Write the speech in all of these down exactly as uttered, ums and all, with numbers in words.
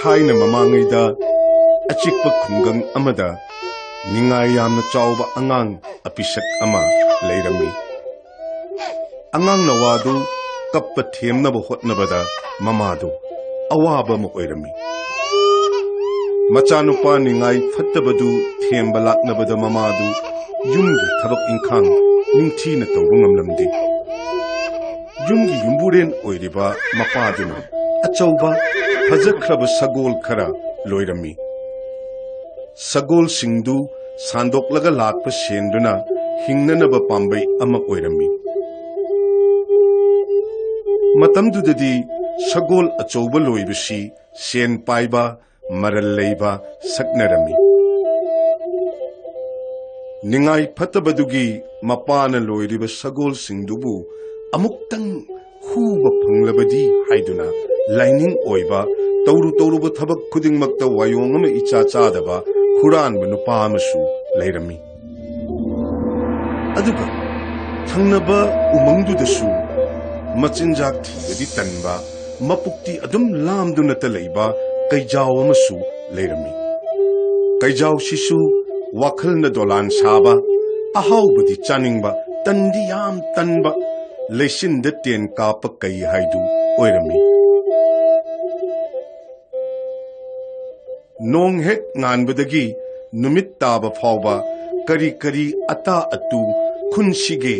ꯊꯥꯏꯅ ꯃꯃꯥꯡꯉꯩꯗ ꯑꯆꯤꯛꯄ ꯈꯨꯡꯒꯪ ꯑꯃꯗ ꯅꯤꯡꯉꯥꯏ ꯌꯥꯝꯅ ꯆꯥꯎꯕ ꯑꯉꯥꯡ ꯑꯄꯤꯁꯛ ꯑꯃ ꯂꯩꯔꯝꯃꯤ꯫ ꯑꯉꯥꯡ ꯅꯋꯥꯗꯨ ꯀꯞꯄ ꯊꯦꯝꯅꯕ ꯍꯣꯠꯅꯕꯗ ꯃꯃꯥꯗꯨ ꯑꯋꯥꯕ ꯑꯃ ꯑꯣꯏꯔꯝꯃꯤ꯫ ꯃꯆꯥꯅꯨꯄꯥ ꯅꯤꯡꯉꯥꯏ ꯐꯠꯇꯕꯗꯨ ꯊꯦꯝꯕ ꯂꯥꯛꯅꯕꯗ ꯃꯃꯥꯗꯨ ꯌꯨꯝꯒꯤ ꯊꯕꯛ ꯏꯪꯈꯥꯡ ꯅꯤꯡꯊꯤꯅ ꯇꯧꯕ ꯉꯝꯂꯝꯗꯦ꯫ ꯌꯨꯝꯒꯤ ꯌꯨꯝꯕꯨꯔꯦꯟ ꯑꯣꯏꯔꯤꯕ ꯃꯄꯥꯗꯨꯅ ꯑꯆꯧꯕ ꯐꯖꯈ꯭ꯔꯕ ꯁꯒꯣꯜ ꯈꯔ ꯂꯣꯏꯔꯝꯃꯤ꯫ ꯁꯒꯣꯜꯁꯤꯡꯗꯨ ꯁꯥꯟꯗꯣꯛꯂꯒ ꯂꯥꯛꯄ ꯁꯦꯟꯗꯨꯅ ꯍꯤꯡꯅꯅꯕ ꯄꯥꯝꯕꯩ ꯑꯃ ꯑꯣꯏꯔꯝꯃꯤ꯫ ꯃꯇꯝꯗꯨꯗꯗꯤ ꯁꯒꯣꯜ ꯑꯆꯧꯕ ꯂꯣꯏꯕꯁꯤ ꯁꯦꯟ ꯄꯥꯏꯕ, ꯃꯔꯜ ꯂꯩꯕ ꯁꯛꯅꯔꯝꯃꯤ꯫ ꯅꯤꯡꯉꯥꯏ ꯐꯠꯇꯕꯗꯨꯒꯤ ꯃꯄꯥꯅ ꯂꯣꯏꯔꯤꯕ ꯁꯒꯣꯜꯁꯤꯡꯗꯨꯕꯨ ꯑꯃꯨꯛꯇꯪ ꯍꯨꯕ ꯐꯪꯂꯕꯗꯤ ꯍꯥꯏꯗꯨꯅ ꯂꯥꯏꯅꯤꯡ ꯑꯣꯏꯕ, ꯇꯧꯔꯨ ꯇꯧꯔꯨꯕ ꯊꯕꯛ ꯈꯨꯗꯤꯡꯃꯛꯇ ꯋꯥꯌꯣꯡ ꯑꯃ ꯏꯆꯥ ꯆꯥꯗꯕ ꯍꯨꯔꯥꯟꯕ ꯅꯨꯄꯥ ꯑꯃꯁꯨ ꯂꯩꯔꯝꯃꯤ꯫ ꯑꯗꯨꯒ ꯊꯪꯅꯕ ꯎꯃꯪꯗꯨꯗꯁꯨ ꯃꯆꯤꯟꯖꯥꯛ ꯊꯤꯕꯗꯤ ꯇꯟꯕ, ꯃꯄꯨꯛꯇꯤ ꯑꯗꯨꯝ ꯂꯥꯝꯗꯨꯅꯇ ꯂꯩꯕ ꯀꯩꯖꯥꯎ ꯑꯃꯁꯨ ꯂꯩꯔꯝꯃꯤ꯫ ꯀꯩꯖꯥꯎꯁꯤꯁꯨ ꯋꯥꯈꯜꯅ ꯗꯣꯂꯥꯟ ꯁꯥꯕ, ꯑꯍꯥꯎꯕꯗꯤ ꯆꯥꯅꯤꯡꯕ, ꯇꯟꯗꯤ ꯌꯥꯝ ꯇꯟꯕ, ꯂꯩꯆꯤꯟꯗ ꯇꯦꯟ ꯀꯥꯞꯄ ꯀꯩ ꯍꯥꯏꯗꯨ ꯑꯣꯏꯔꯝꯃꯤ꯫ ꯅꯣꯡ ꯍꯦꯛ ꯉꯥꯟꯕꯗꯒꯤ ꯅꯨꯃꯤꯠ ꯇꯥꯕ ꯐꯥꯎꯕ ꯀꯔꯤ ꯀꯔꯤ ꯑꯇꯥ ꯑꯇꯨ ꯈꯨꯟꯁꯤꯒꯦ,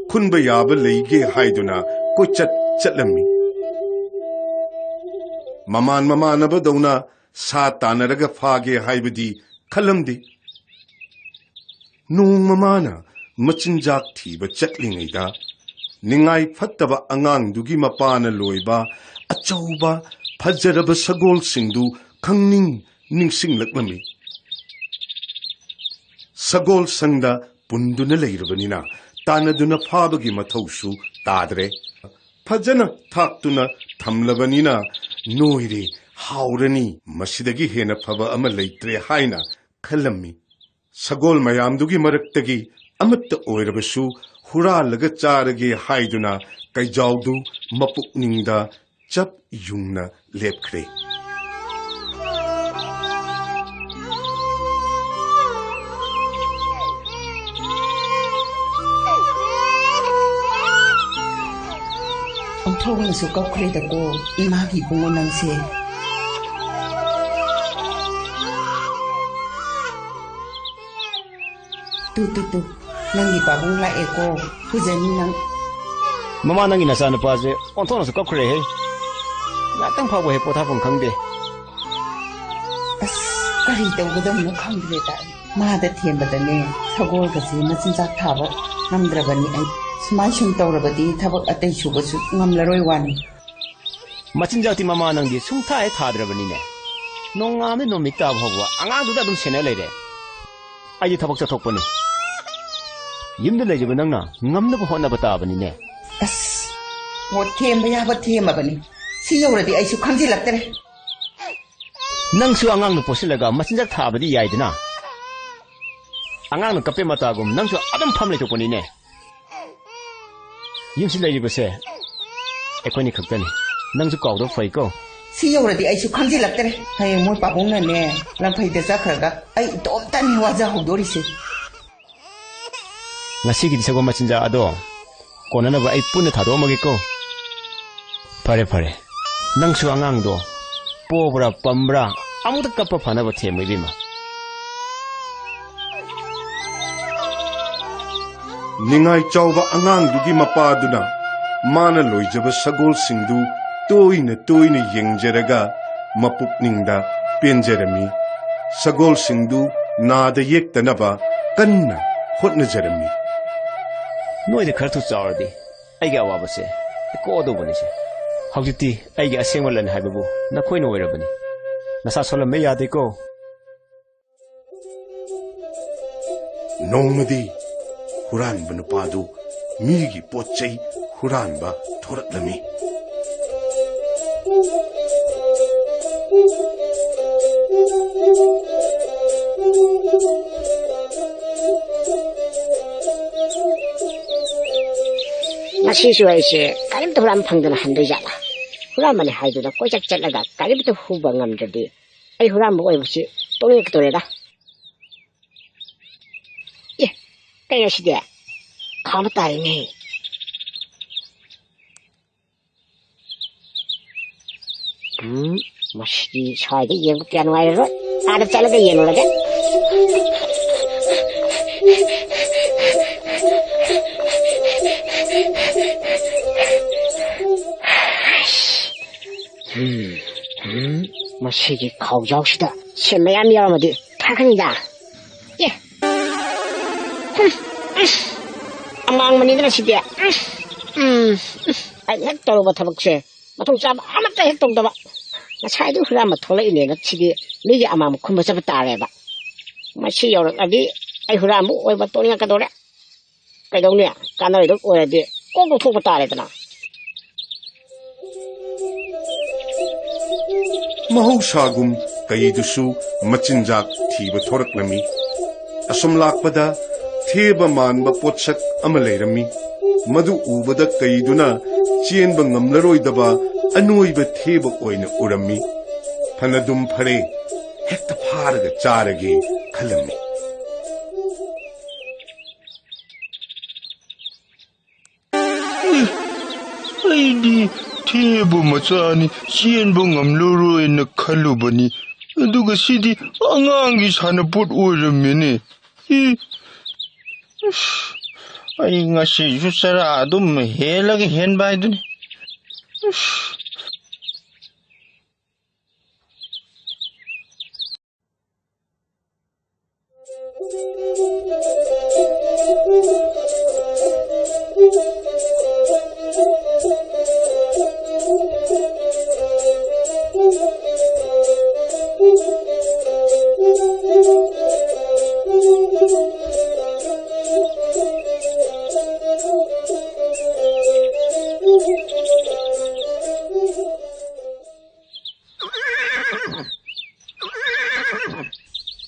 ꯈꯨꯟꯕ ꯌꯥꯕ ꯂꯩꯒꯦ ꯍꯥꯏꯗꯨꯅ ꯀꯣꯏꯆꯠ ꯆꯠꯂꯝꯃꯤ꯫ ꯃꯃꯥꯟ ꯃꯃꯥꯟꯅꯕꯗꯧꯅ ꯁꯥ ꯇꯥꯟꯅꯔꯒ ꯐꯥꯒꯦ ꯍꯥꯏꯕꯗꯤ ꯈꯜꯂꯝꯗꯦ꯫ ꯅꯣꯡꯃ ꯃꯥꯅ ꯃꯆꯤꯟꯖꯥꯛ ꯊꯤꯕ ꯆꯠꯂꯤꯉꯩꯗ ꯅꯤꯡꯉꯥꯏ ꯐꯠꯇꯕ ꯑꯉꯥꯡꯗꯨꯒꯤ ꯃꯄꯥꯅ ꯂꯣꯏꯕ ꯑꯆꯧꯕ ꯐꯖꯔꯕ ꯁꯒꯣꯜꯁꯤꯡꯗꯨ ꯈꯪꯅꯤꯡ ꯅꯤꯡꯁꯤꯡꯂꯛꯂꯝꯃꯤ꯫ ꯁꯒꯣꯜ ꯁꯪꯗ ꯄꯨꯟꯗꯨꯅ ꯂꯩꯔꯕꯅꯤꯅ ꯇꯥꯟꯅꯗꯨꯅ ꯐꯥꯕꯒꯤ ꯃꯊꯧꯁꯨ ꯇꯥꯗ꯭ꯔꯦ꯫ ꯐꯖꯅ ꯊꯥꯛꯇꯨꯅ ꯊꯝꯂꯕꯅꯤꯅ ꯅꯣꯏꯔꯦ, ꯍꯥꯎꯔꯅꯤ, ꯃꯁꯤꯗꯒꯤ ꯍꯦꯟꯅ ꯐꯕ ꯑꯃ ꯂꯩꯇ꯭ꯔꯦ ꯍꯥꯏꯅ ꯈꯜꯂꯝꯃꯤ꯫ ꯁꯒꯣꯜ ꯃꯌꯥꯝꯗꯨꯒꯤ ꯃꯔꯛꯇꯒꯤ ꯑꯃꯠꯇ ꯑꯣꯏꯔꯕꯁꯨ ꯍꯨꯔꯥꯜꯂꯒ ꯆꯥꯔꯒꯦ ꯍꯥꯏꯗꯨꯅ ꯀꯩꯖꯥꯎꯗꯨ ꯃꯄꯨꯛꯅꯤꯡꯗ ꯆꯞ ꯌꯨꯡꯅ ꯂꯦꯞꯈ꯭ꯔꯦ꯫ ꯑꯣꯟꯊꯣꯛꯅꯁꯨ ꯀꯞꯈ꯭ꯔꯦꯗꯀꯣ, ꯏꯃꯥꯒꯤ ꯏꯕꯨꯡꯉꯣ ꯅꯪꯁꯦ꯫ ꯇꯨ, ꯇꯨ, ꯇꯨ, ꯅꯪꯒꯤ ꯄꯥꯕꯨꯡ ꯂꯥꯛꯑꯦꯀꯣ, ꯐꯨꯖꯅꯤ ꯅꯪ꯫ ꯃꯃꯥ, ꯅꯪꯒꯤ ꯅꯆꯥꯅꯨꯄꯥꯁꯦ ꯑꯣꯟꯊꯣꯛꯅꯁꯨ ꯀꯞꯈ꯭ꯔꯦꯍꯦ꯫ ꯉꯥꯛꯇꯪ ꯐꯥꯎꯕ ꯍꯦꯛ ꯄꯣꯊꯥꯐꯝ ꯈꯪꯗꯦ꯫ ꯑꯁ, ꯀꯔꯤ ꯇꯧꯒꯗꯕꯅꯣ ꯈꯪꯗ꯭ꯔꯦꯗ ꯑꯩ꯫ ꯃꯥꯗ ꯊꯦꯝꯕꯗꯅꯦ, ꯁꯒꯣꯜꯒꯁꯦ ꯃꯆꯤꯟꯖꯥꯛ ꯊꯥꯕ ꯉꯝꯗ꯭ꯔꯕꯅꯤ ꯑꯩ꯫ ꯁꯨꯃꯥꯏ ꯁꯨꯝ ꯇꯧꯔꯕꯗꯤ ꯊꯕꯛ ꯑꯇꯩ ꯁꯨꯕꯁꯨ ꯉꯝꯂꯔꯣꯏ ꯋꯥꯅꯤ꯫ ꯃꯆꯤꯟꯖꯥꯛꯇꯤ ꯃꯃꯥ ꯅꯪꯗꯤ ꯁꯨꯡꯊꯥ ꯍꯦꯛ ꯊꯥꯗ꯭ꯔꯕꯅꯤꯅꯦ꯫ ꯅꯣꯡꯉꯥꯟꯕ ꯅꯨꯃꯤꯠ ꯇꯥꯕ ꯐꯥꯎꯕ ꯑꯉꯥꯡꯗꯨꯗ ꯑꯗꯨꯝ ꯁꯦꯟꯅ ꯂꯩꯔꯦ꯫ ꯑꯩꯗꯤ ꯊꯕꯛ ꯆꯠꯊꯣꯛꯄꯅꯤ꯫ ꯌꯨꯝꯗ ꯂꯩꯔꯤꯕ ꯅꯪꯅ ꯉꯝꯅꯕ ꯍꯣꯠꯅꯕ ꯇꯥꯕꯅꯤꯅꯦ꯫ ꯑꯁ, ꯄꯣꯠ ꯊꯦꯝꯕ ꯌꯥꯕ ꯊꯦꯝꯃꯕꯅꯤ꯫ ꯁꯤ ꯌꯧꯔꯗꯤ ꯑꯩꯁꯨ ꯈꯪꯖꯤꯜꯂꯛꯇ꯭ꯔꯦ꯫ ꯅꯪꯁꯨ ꯑꯉꯥꯡꯗꯨ ꯄꯣꯠꯁꯤꯜꯂꯒ ꯃꯆꯤꯟꯖꯥꯛ ꯊꯥꯕꯗꯤ ꯌꯥꯏꯗꯅ꯫ ꯑꯉꯥꯡꯅ ꯀꯞꯄꯦ ꯃꯇꯥꯒꯨꯝ ꯅꯪꯁꯨ ꯑꯗꯨꯝ ꯐꯝ ꯂꯩꯊꯣꯛꯄꯅꯤꯅꯦ꯫ ꯌꯨꯝꯁꯤ ꯂꯩꯔꯤꯕꯁꯦ ꯑꯩꯈꯣꯏꯅꯤ ꯈꯛꯇꯅꯤ꯫ ꯅꯪꯁꯨ ꯀꯥꯎꯗꯕ ꯐꯩꯀꯣ꯫ ꯁꯤ ꯌꯧꯔꯗꯤ ꯑꯩꯁꯨ ꯈꯪꯖꯤꯜꯂꯛꯇ꯭ꯔꯦ꯫ ꯍꯌꯦꯡ ꯃꯣꯏ ꯄꯥꯕꯨꯡꯅꯅꯦ, ꯂꯪꯐꯩꯗ ꯆꯠꯈ꯭ꯔꯒ ꯑꯩ ꯏꯇꯣꯝꯇꯅꯤ ꯋꯥꯖꯍꯧꯗꯣꯔꯤꯁꯦ꯫ ꯉꯁꯤꯒꯤꯗꯤ ꯁꯒꯣꯜ ꯃꯆꯤꯟꯖꯥꯛ ꯑꯗꯣ ꯀꯣꯟꯅꯅꯕ ꯑꯩ ꯄꯨꯟꯅ ꯊꯥꯗꯣꯛꯑꯝꯃꯒꯦꯀꯣ꯫ ꯐꯔꯦ, ꯐꯔꯦ꯫ ꯅꯪꯁꯨ ꯑꯉꯥꯡꯗꯣ ꯄꯣꯕ꯭ꯔꯥ ꯄꯝꯕ꯭ꯔꯥ ꯑꯃꯨꯛꯇ ꯀꯞꯄ ꯐꯅꯕ ꯊꯦꯝꯃꯨ, ꯏꯕꯦꯝꯃ꯫ ꯅꯤꯡꯉꯥꯏ ꯆꯥꯎꯕ ꯑꯉꯥꯡꯗꯨꯒꯤ ꯃꯄꯥꯗꯨꯅ ꯃꯥꯅ ꯂꯣꯏꯖꯕ ꯁꯒꯣꯜꯁꯤꯡꯗꯨ ꯇꯣꯏꯅ ꯇꯣꯏꯅ ꯌꯦꯡꯖꯔꯒ ꯃꯄꯨꯛꯅꯤꯡꯗ ꯄꯦꯟꯖꯔꯝꯃꯤ꯫ ꯁꯒꯣꯜꯁꯤꯡꯗꯨ ꯅꯥꯗ ꯌꯦꯛꯇꯅꯕ ꯀꯟꯅ ꯍꯣꯠꯅꯖꯔꯝꯃꯤ꯫ ꯅꯣꯏꯗ ꯈꯔ ꯊꯨ ꯆꯥꯎꯔꯗꯤ ꯑꯩꯒꯤ ꯑꯋꯥꯕꯁꯦ ꯀꯣꯛꯑꯗꯧꯕꯅꯤꯁꯦ꯫ ꯍꯧꯖꯤꯛꯇꯤ ꯑꯩꯒꯤ ꯑꯁꯦꯡꯕ ꯂꯟ ꯍꯥꯏꯕꯕꯨ ꯅꯈꯣꯏꯅ ꯑꯣꯏꯔꯕꯅꯤ꯫ ꯅꯁꯥ ꯁꯣꯜꯍꯟꯕ ꯌꯥꯗꯦꯀꯣ꯫ ꯅꯣꯡꯃꯗꯤ ꯍꯨꯔꯥꯟꯕ ꯅꯨꯄꯥꯗꯨ ꯃꯤꯒꯤ ꯄꯣꯠ ꯆꯩ ꯍꯨꯔꯥꯟꯕ ꯊꯣꯔꯛꯂꯝꯃꯤ꯫ ꯁꯤꯁꯨ ꯑꯩꯁꯦ ꯀꯔꯤꯝꯇ ꯍꯨꯔꯥꯟꯕ ꯐꯪꯗꯅ ꯍꯟꯗꯣꯏ ꯖꯥꯠꯂꯥ? ꯍꯨꯔꯥꯟꯕꯅꯤ ꯍꯥꯏꯗꯨꯅ ꯀꯣꯏꯆꯠ ꯆꯠꯂꯒ ꯀꯔꯤꯝꯇ ꯍꯨꯕ ꯉꯝꯗ꯭ꯔꯗꯤ ꯑꯩ ꯍꯨꯔꯥꯟꯕ ꯑꯣꯏꯕꯁꯤ ꯇꯣꯛꯅꯤꯡꯉꯛꯀꯗꯣꯔꯦꯗ꯫ ꯑꯦ, ꯀꯩꯅꯣ ꯁꯤꯗꯤ? ꯈꯥꯝꯕ ꯇꯥꯔꯦꯅꯦ꯫ ꯎꯝ, ꯃꯁꯤꯗꯤ ꯁ꯭ꯋꯥꯏꯗ ꯌꯦꯡꯕ ꯀꯌꯥ ꯅꯨꯡꯉꯥꯏꯔꯔꯣꯏ꯫ ꯑꯥꯗ ꯆꯠꯂꯒ ꯌꯦꯡꯂꯨꯔꯒꯦ꯫ ꯎꯝ, ꯎꯝ, ꯃꯁꯤꯒꯤ ꯈꯥꯎꯖꯥꯎꯁꯤꯗ ꯁꯦꯝ ꯃꯌꯥꯝ ꯌꯥꯎꯔꯝꯃꯗꯤ ꯐꯒꯅꯤꯗ꯫ ꯑꯦ, ꯎꯝ, ꯎꯝ, ꯑꯃꯥꯡꯕꯅꯤꯗꯅ ꯁꯤꯗꯤ꯫ ꯎꯝ, ꯎꯝ, ꯎꯝ, ꯑꯩꯅ ꯍꯦꯛ ꯇꯧꯔꯨꯕ ꯊꯕꯛꯁꯦ ꯃꯊꯣꯡ ꯆꯥꯕ ꯑꯃꯠꯇ ꯍꯦꯛ ꯇꯧꯗꯕ꯫ ꯉꯁꯥꯏꯗꯤ ꯍꯨꯔꯥꯟꯕ ꯊꯣꯛꯂꯛꯏꯅꯦꯅ ꯁꯤꯗꯤ ꯃꯤꯒꯤ ꯑꯃꯥꯡꯕ ꯈꯨꯝꯕ ꯆꯠꯄ ꯇꯥꯔꯦꯕ꯫ ꯃꯁꯤ ꯌꯧꯔꯛꯂꯗꯤ ꯑꯩ ꯍꯨꯔꯥꯟꯕ ꯑꯣꯏꯕ ꯇꯣꯛꯅꯤꯡꯉꯛꯀꯗꯧꯔꯦ꯫ ꯀꯩꯗꯧꯅꯤ? ꯀꯥꯟꯅꯔꯣꯏꯗꯧ ꯑꯣꯏꯔꯗꯤ ꯀꯣꯛ ꯂꯧꯊꯣꯛꯄ ꯇꯥꯔꯦꯗꯅ꯫ ꯃꯍꯧꯁꯥꯒꯨꯝ ꯀꯩꯗꯨꯁꯨ ꯃꯆꯤꯟꯖꯥꯛ ꯊꯤꯕ ꯊꯣꯔꯛꯂꯝꯃꯤ꯫ ꯑꯁꯨꯝ ꯂꯥꯛꯄꯗ ꯊꯦꯕ ꯃꯥꯟꯕ ꯄꯣꯠꯁꯛ ꯑꯃ ꯂꯩꯔꯝꯃꯤ꯫ ꯃꯗꯨ ꯎꯕꯗ ꯀꯩꯗꯨꯅ ꯆꯦꯟꯕ ꯉꯝꯂꯔꯣꯏꯗꯕ ꯑꯅꯣꯏꯕ ꯊꯦꯕ ꯑꯣꯏꯅ ꯎꯔꯝꯃꯤ꯫ "ꯐꯅꯗꯨꯝ ꯐꯔꯦ, ꯍꯦꯛꯇ ꯐꯥꯔꯒ ꯆꯥꯔꯒꯦ" ꯈꯜꯂꯝꯃꯤ꯫ ꯑꯩꯗꯤ ꯊꯦꯕ ꯃꯆꯥꯅꯤ, ꯆꯦꯟꯕ ꯉꯝꯂꯔꯣꯏꯅ ꯈꯜꯂꯨꯕꯅꯤ꯫ ꯑꯗꯨꯒ ꯁꯤꯗꯤ ꯑꯉꯥꯡꯒꯤ ꯁꯥꯟꯅꯄꯣꯠ ꯑꯣꯏꯔꯝꯃꯦꯅꯦ꯫ ꯏ, ꯑꯁ, ꯑꯩ ꯉꯁꯤꯁꯨ ꯆꯔꯥ ꯑꯗꯨꯝ ꯍꯦꯜꯂꯒ ꯍꯦꯟꯕ ꯍꯥꯏꯗꯨꯅꯤ꯫ ꯑꯁ꯫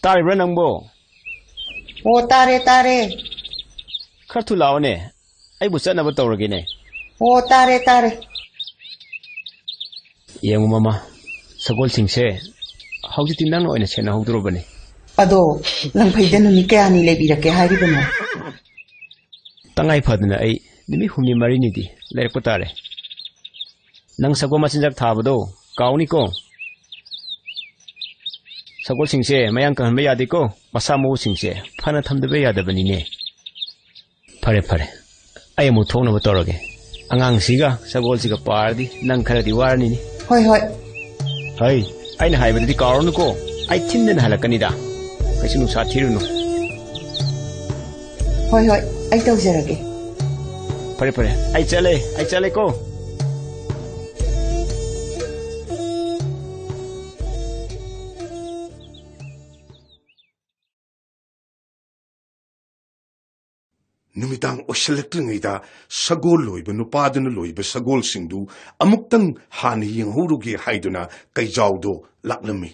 ꯇꯥꯔꯤꯕ꯭ꯔꯥ ꯅꯪꯕꯣ? ꯑꯣ, ꯇꯥꯔꯦ, ꯇꯥꯔꯦ꯫ ꯈꯔ ꯊꯨ ꯂꯥꯛꯑꯣꯅꯦ, ꯑꯩꯕꯨ ꯆꯠꯅꯕ ꯇꯧꯔꯒꯦꯅꯦ꯫ ꯑꯣ, ꯇꯥꯔꯦ, ꯇꯥꯔꯦ꯫ ꯌꯦꯡꯉꯨ ꯃꯃꯥ, ꯁꯒꯣꯜꯁꯤꯡꯁꯦ ꯍꯧꯖꯤꯛꯇꯤ ꯅꯪꯅ ꯑꯣꯏꯅ ꯁꯦꯟꯅꯍꯧꯗꯣꯔꯕꯅꯤ꯫ ꯑꯗꯣ, ꯂꯪꯐꯩꯗ ꯅꯨꯃꯤꯠ ꯀꯌꯥꯅꯤ ꯂꯩꯕꯤꯔꯛꯀꯦ ꯍꯥꯏꯔꯤꯕꯅꯣ? ꯇꯉꯥꯏ ꯐꯗꯅ ꯑꯩ ꯅꯨꯃꯤꯠ ꯍꯨꯝꯅꯤ ꯃꯔꯤꯅꯤꯗꯤ ꯂꯩꯔꯛꯄ ꯇꯥꯔꯦ꯫ ꯅꯪ ꯁꯒꯣꯜ ꯃꯆꯤꯟꯖꯥꯛ ꯊꯥꯕꯗꯣ ꯀꯥꯎꯅꯤꯀꯣ꯫ ꯁꯒꯣꯜꯁꯤꯡꯁꯦ ꯃꯌꯥꯡ ꯀꯪꯍꯟꯕ ꯌꯥꯗꯦꯀꯣ꯫ ꯃꯁꯥ ꯃꯎꯁꯤꯡꯁꯦ ꯐꯅ ꯊꯝꯗꯕ ꯌꯥꯗꯕꯅꯤꯅꯦ꯫ ꯐꯔꯦ, ꯐꯔꯦ꯫ ꯑꯩ ꯑꯃꯨꯛ ꯊꯣꯛꯅꯕ ꯇꯧꯔꯒꯦ꯫ ꯑꯉꯥꯡꯁꯤꯒ ꯁꯒꯣꯜꯁꯤꯒ ꯄꯥꯔꯗꯤ ꯅꯪ ꯈꯔꯗꯤ ꯋꯥꯔꯅꯤꯅꯦ꯫ ꯍꯣꯏ, ꯍꯣꯏ꯫ ꯍꯩ, ꯑꯩꯅ ꯍꯥꯏꯕꯗꯨꯗꯤ ꯀꯥꯎꯔꯅꯨꯀꯣ꯫ ꯑꯩ ꯊꯤꯟꯗꯅ ꯍꯜꯂꯛꯀꯅꯤꯗ꯫ ꯀꯩꯁꯨ ꯅꯨꯡꯁꯥ ꯊꯤꯔꯨꯅꯨ꯫ ꯍꯣꯏ, ꯍꯣꯏ, ꯑꯩ ꯇꯧꯖꯔꯒꯦ꯫ ꯐꯔꯦ, ꯐꯔꯦ꯫ ꯑꯩ ꯆꯠꯂꯦ, ꯑꯩ ꯆꯠꯂꯦꯀꯣ꯫ ꯅꯨꯃꯤꯗꯥꯡ ꯑꯣꯏꯁꯤꯜꯂꯛꯇ꯭ꯔꯤꯉꯩꯗ ꯁꯒꯣꯜ ꯂꯣꯏꯕ ꯅꯨꯄꯥꯗꯨꯅ ꯂꯣꯏꯕ ꯁꯒꯣꯜꯁꯤꯡꯗꯨ ꯑꯃꯨꯛꯇꯪ ꯍꯥꯟꯅ ꯌꯦꯡꯍꯧꯔꯨꯒꯦ ꯍꯥꯏꯗꯨꯅ ꯀꯩꯖꯥꯎꯗꯣ ꯂꯥꯛꯂꯝꯃꯤ꯫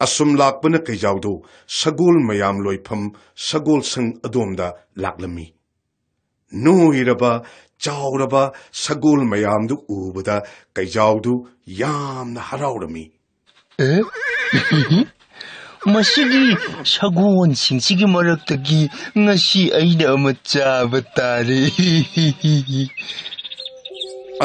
ꯑꯁꯨꯝ ꯂꯥꯛꯄꯅ ꯀꯩꯖꯥꯎꯗꯣ ꯁꯒꯣꯜ ꯃꯌꯥꯝ ꯂꯣꯏꯐꯝ ꯁꯒꯣꯜ ꯁꯪ ꯑꯗꯣꯝꯗ ꯂꯥꯛꯂꯝꯃꯤ꯫ ꯅꯣꯏꯔꯕ, ꯆꯥꯎꯔꯕ ꯁꯒꯣꯜ ꯃꯌꯥꯝꯗꯨ ꯎꯕꯗ ꯀꯩꯖꯥꯎꯗꯨ ꯌꯥꯝꯅ ꯍꯔꯥꯎꯔꯝꯃꯤ꯫ ꯑꯦ? ꯃꯁꯤꯒꯤ ꯁꯒꯣꯜꯁꯤꯡꯁꯤꯒꯤ ꯃꯔꯛꯇꯒꯤ ꯉꯁꯤ ꯑꯩꯅ ꯑꯃ ꯆꯥꯕ ꯇꯥꯔꯦ꯫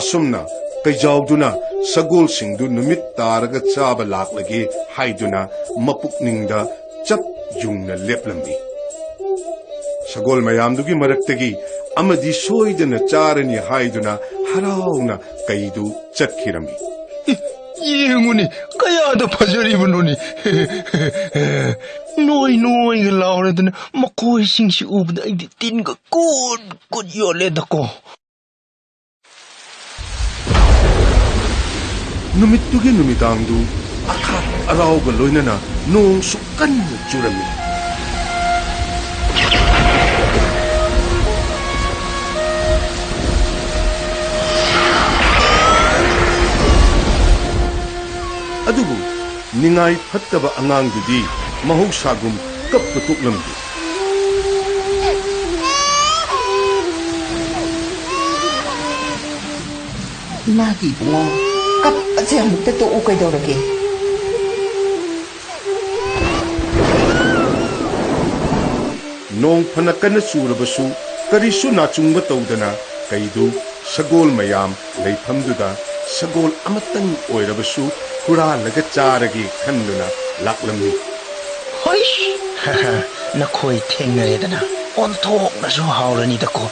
ꯑꯁꯨꯝꯅ ꯀꯩꯖꯥꯎꯗꯨꯅ ꯁꯒꯣꯜꯁꯤꯡꯗꯨ ꯅꯨꯃꯤꯠ ꯇꯥꯔꯒ ꯆꯥꯕ ꯂꯥꯛꯂꯒꯦ ꯍꯥꯏꯗꯨꯅ ꯃꯄꯨꯛꯅꯤꯡꯗ ꯆꯞ ꯌꯨꯡꯅ ꯂꯦꯞꯂꯝꯃꯤ꯫ ꯁꯒꯣꯜ ꯃꯌꯥꯝꯗꯨꯒꯤ ꯃꯔꯛꯇꯒꯤ ꯑꯃꯗꯤ ꯁꯣꯏꯗꯅ ꯆꯥꯔꯅꯤ ꯍꯥꯏꯗꯨꯅ ꯍꯔꯥꯎꯅ ꯀꯩꯗꯨ ꯆꯠꯈꯤꯔꯝꯃꯤ꯫ ꯌꯦꯡꯉꯨꯅꯦ, ꯀꯌꯥꯗ ꯐꯖꯔꯤꯕꯅꯣꯅꯦ꯫ ꯅꯣꯏ ꯅꯣꯏꯒ ꯂꯥꯎꯔꯗꯅ ꯃꯈꯣꯏꯁꯤꯡꯁꯤ ꯎꯕꯗ ꯑꯩꯗꯤ ꯇꯤꯟꯒ ꯀꯨꯠ ꯀꯨꯠ ꯌꯣꯠꯂꯦꯗꯀꯣ꯫ ꯅꯨꯃꯤꯠꯇꯨꯒꯤ ꯅꯨꯃꯤꯗꯥꯡꯗꯨ ꯑꯈꯥꯛ ꯑꯔꯥꯎꯒ ꯂꯣꯏꯅꯅ ꯅꯣꯡꯁꯨ ꯀꯟꯅ ꯆꯨꯔꯝꯃꯤ꯫ ꯑꯗꯨꯕꯨ ꯅꯤꯡꯉꯥꯏ ꯐꯠꯇꯕ ꯑꯉꯥꯡꯗꯨꯗꯤ ꯃꯍꯧꯁꯥꯒꯨꯝ ꯀꯞꯄ ꯇꯣꯛꯂꯝꯗꯦ꯫ ꯏꯃꯥꯒꯤ ꯏꯕꯨꯡꯉꯣ, ꯀꯞꯄꯁꯦ ꯑꯃꯨꯛꯇ ꯇꯣꯛꯎ, ꯀꯩꯗꯧꯔꯒꯦ? ꯅꯣꯡ ꯐꯅ ꯀꯟꯅ ꯆꯨꯔꯕꯁꯨ, ꯀꯔꯤꯁꯨ ꯅꯥꯆꯨꯡꯕ ꯇꯧꯗꯅ ꯀꯩꯗꯨ ꯁꯒꯣꯜ ꯃꯌꯥꯝ ꯂꯩꯐꯝꯗꯨꯗ ꯁꯒꯣꯜ ꯑꯃꯇꯪ ꯑꯣꯏꯔꯕꯁꯨ ꯍꯨꯔꯥꯜꯂꯒ ꯆꯥꯔꯒꯦ ꯈꯟꯗꯨꯅ ꯂꯥꯛꯂꯝꯃꯤ꯫ ꯍꯣꯏꯁ! ꯅꯈꯣꯏ ꯊꯦꯡꯅꯔꯦꯗꯅ, ꯑꯣꯟꯊꯣꯛꯅꯁꯨ ꯍꯥꯎꯔꯅꯤꯗꯀꯣ꯫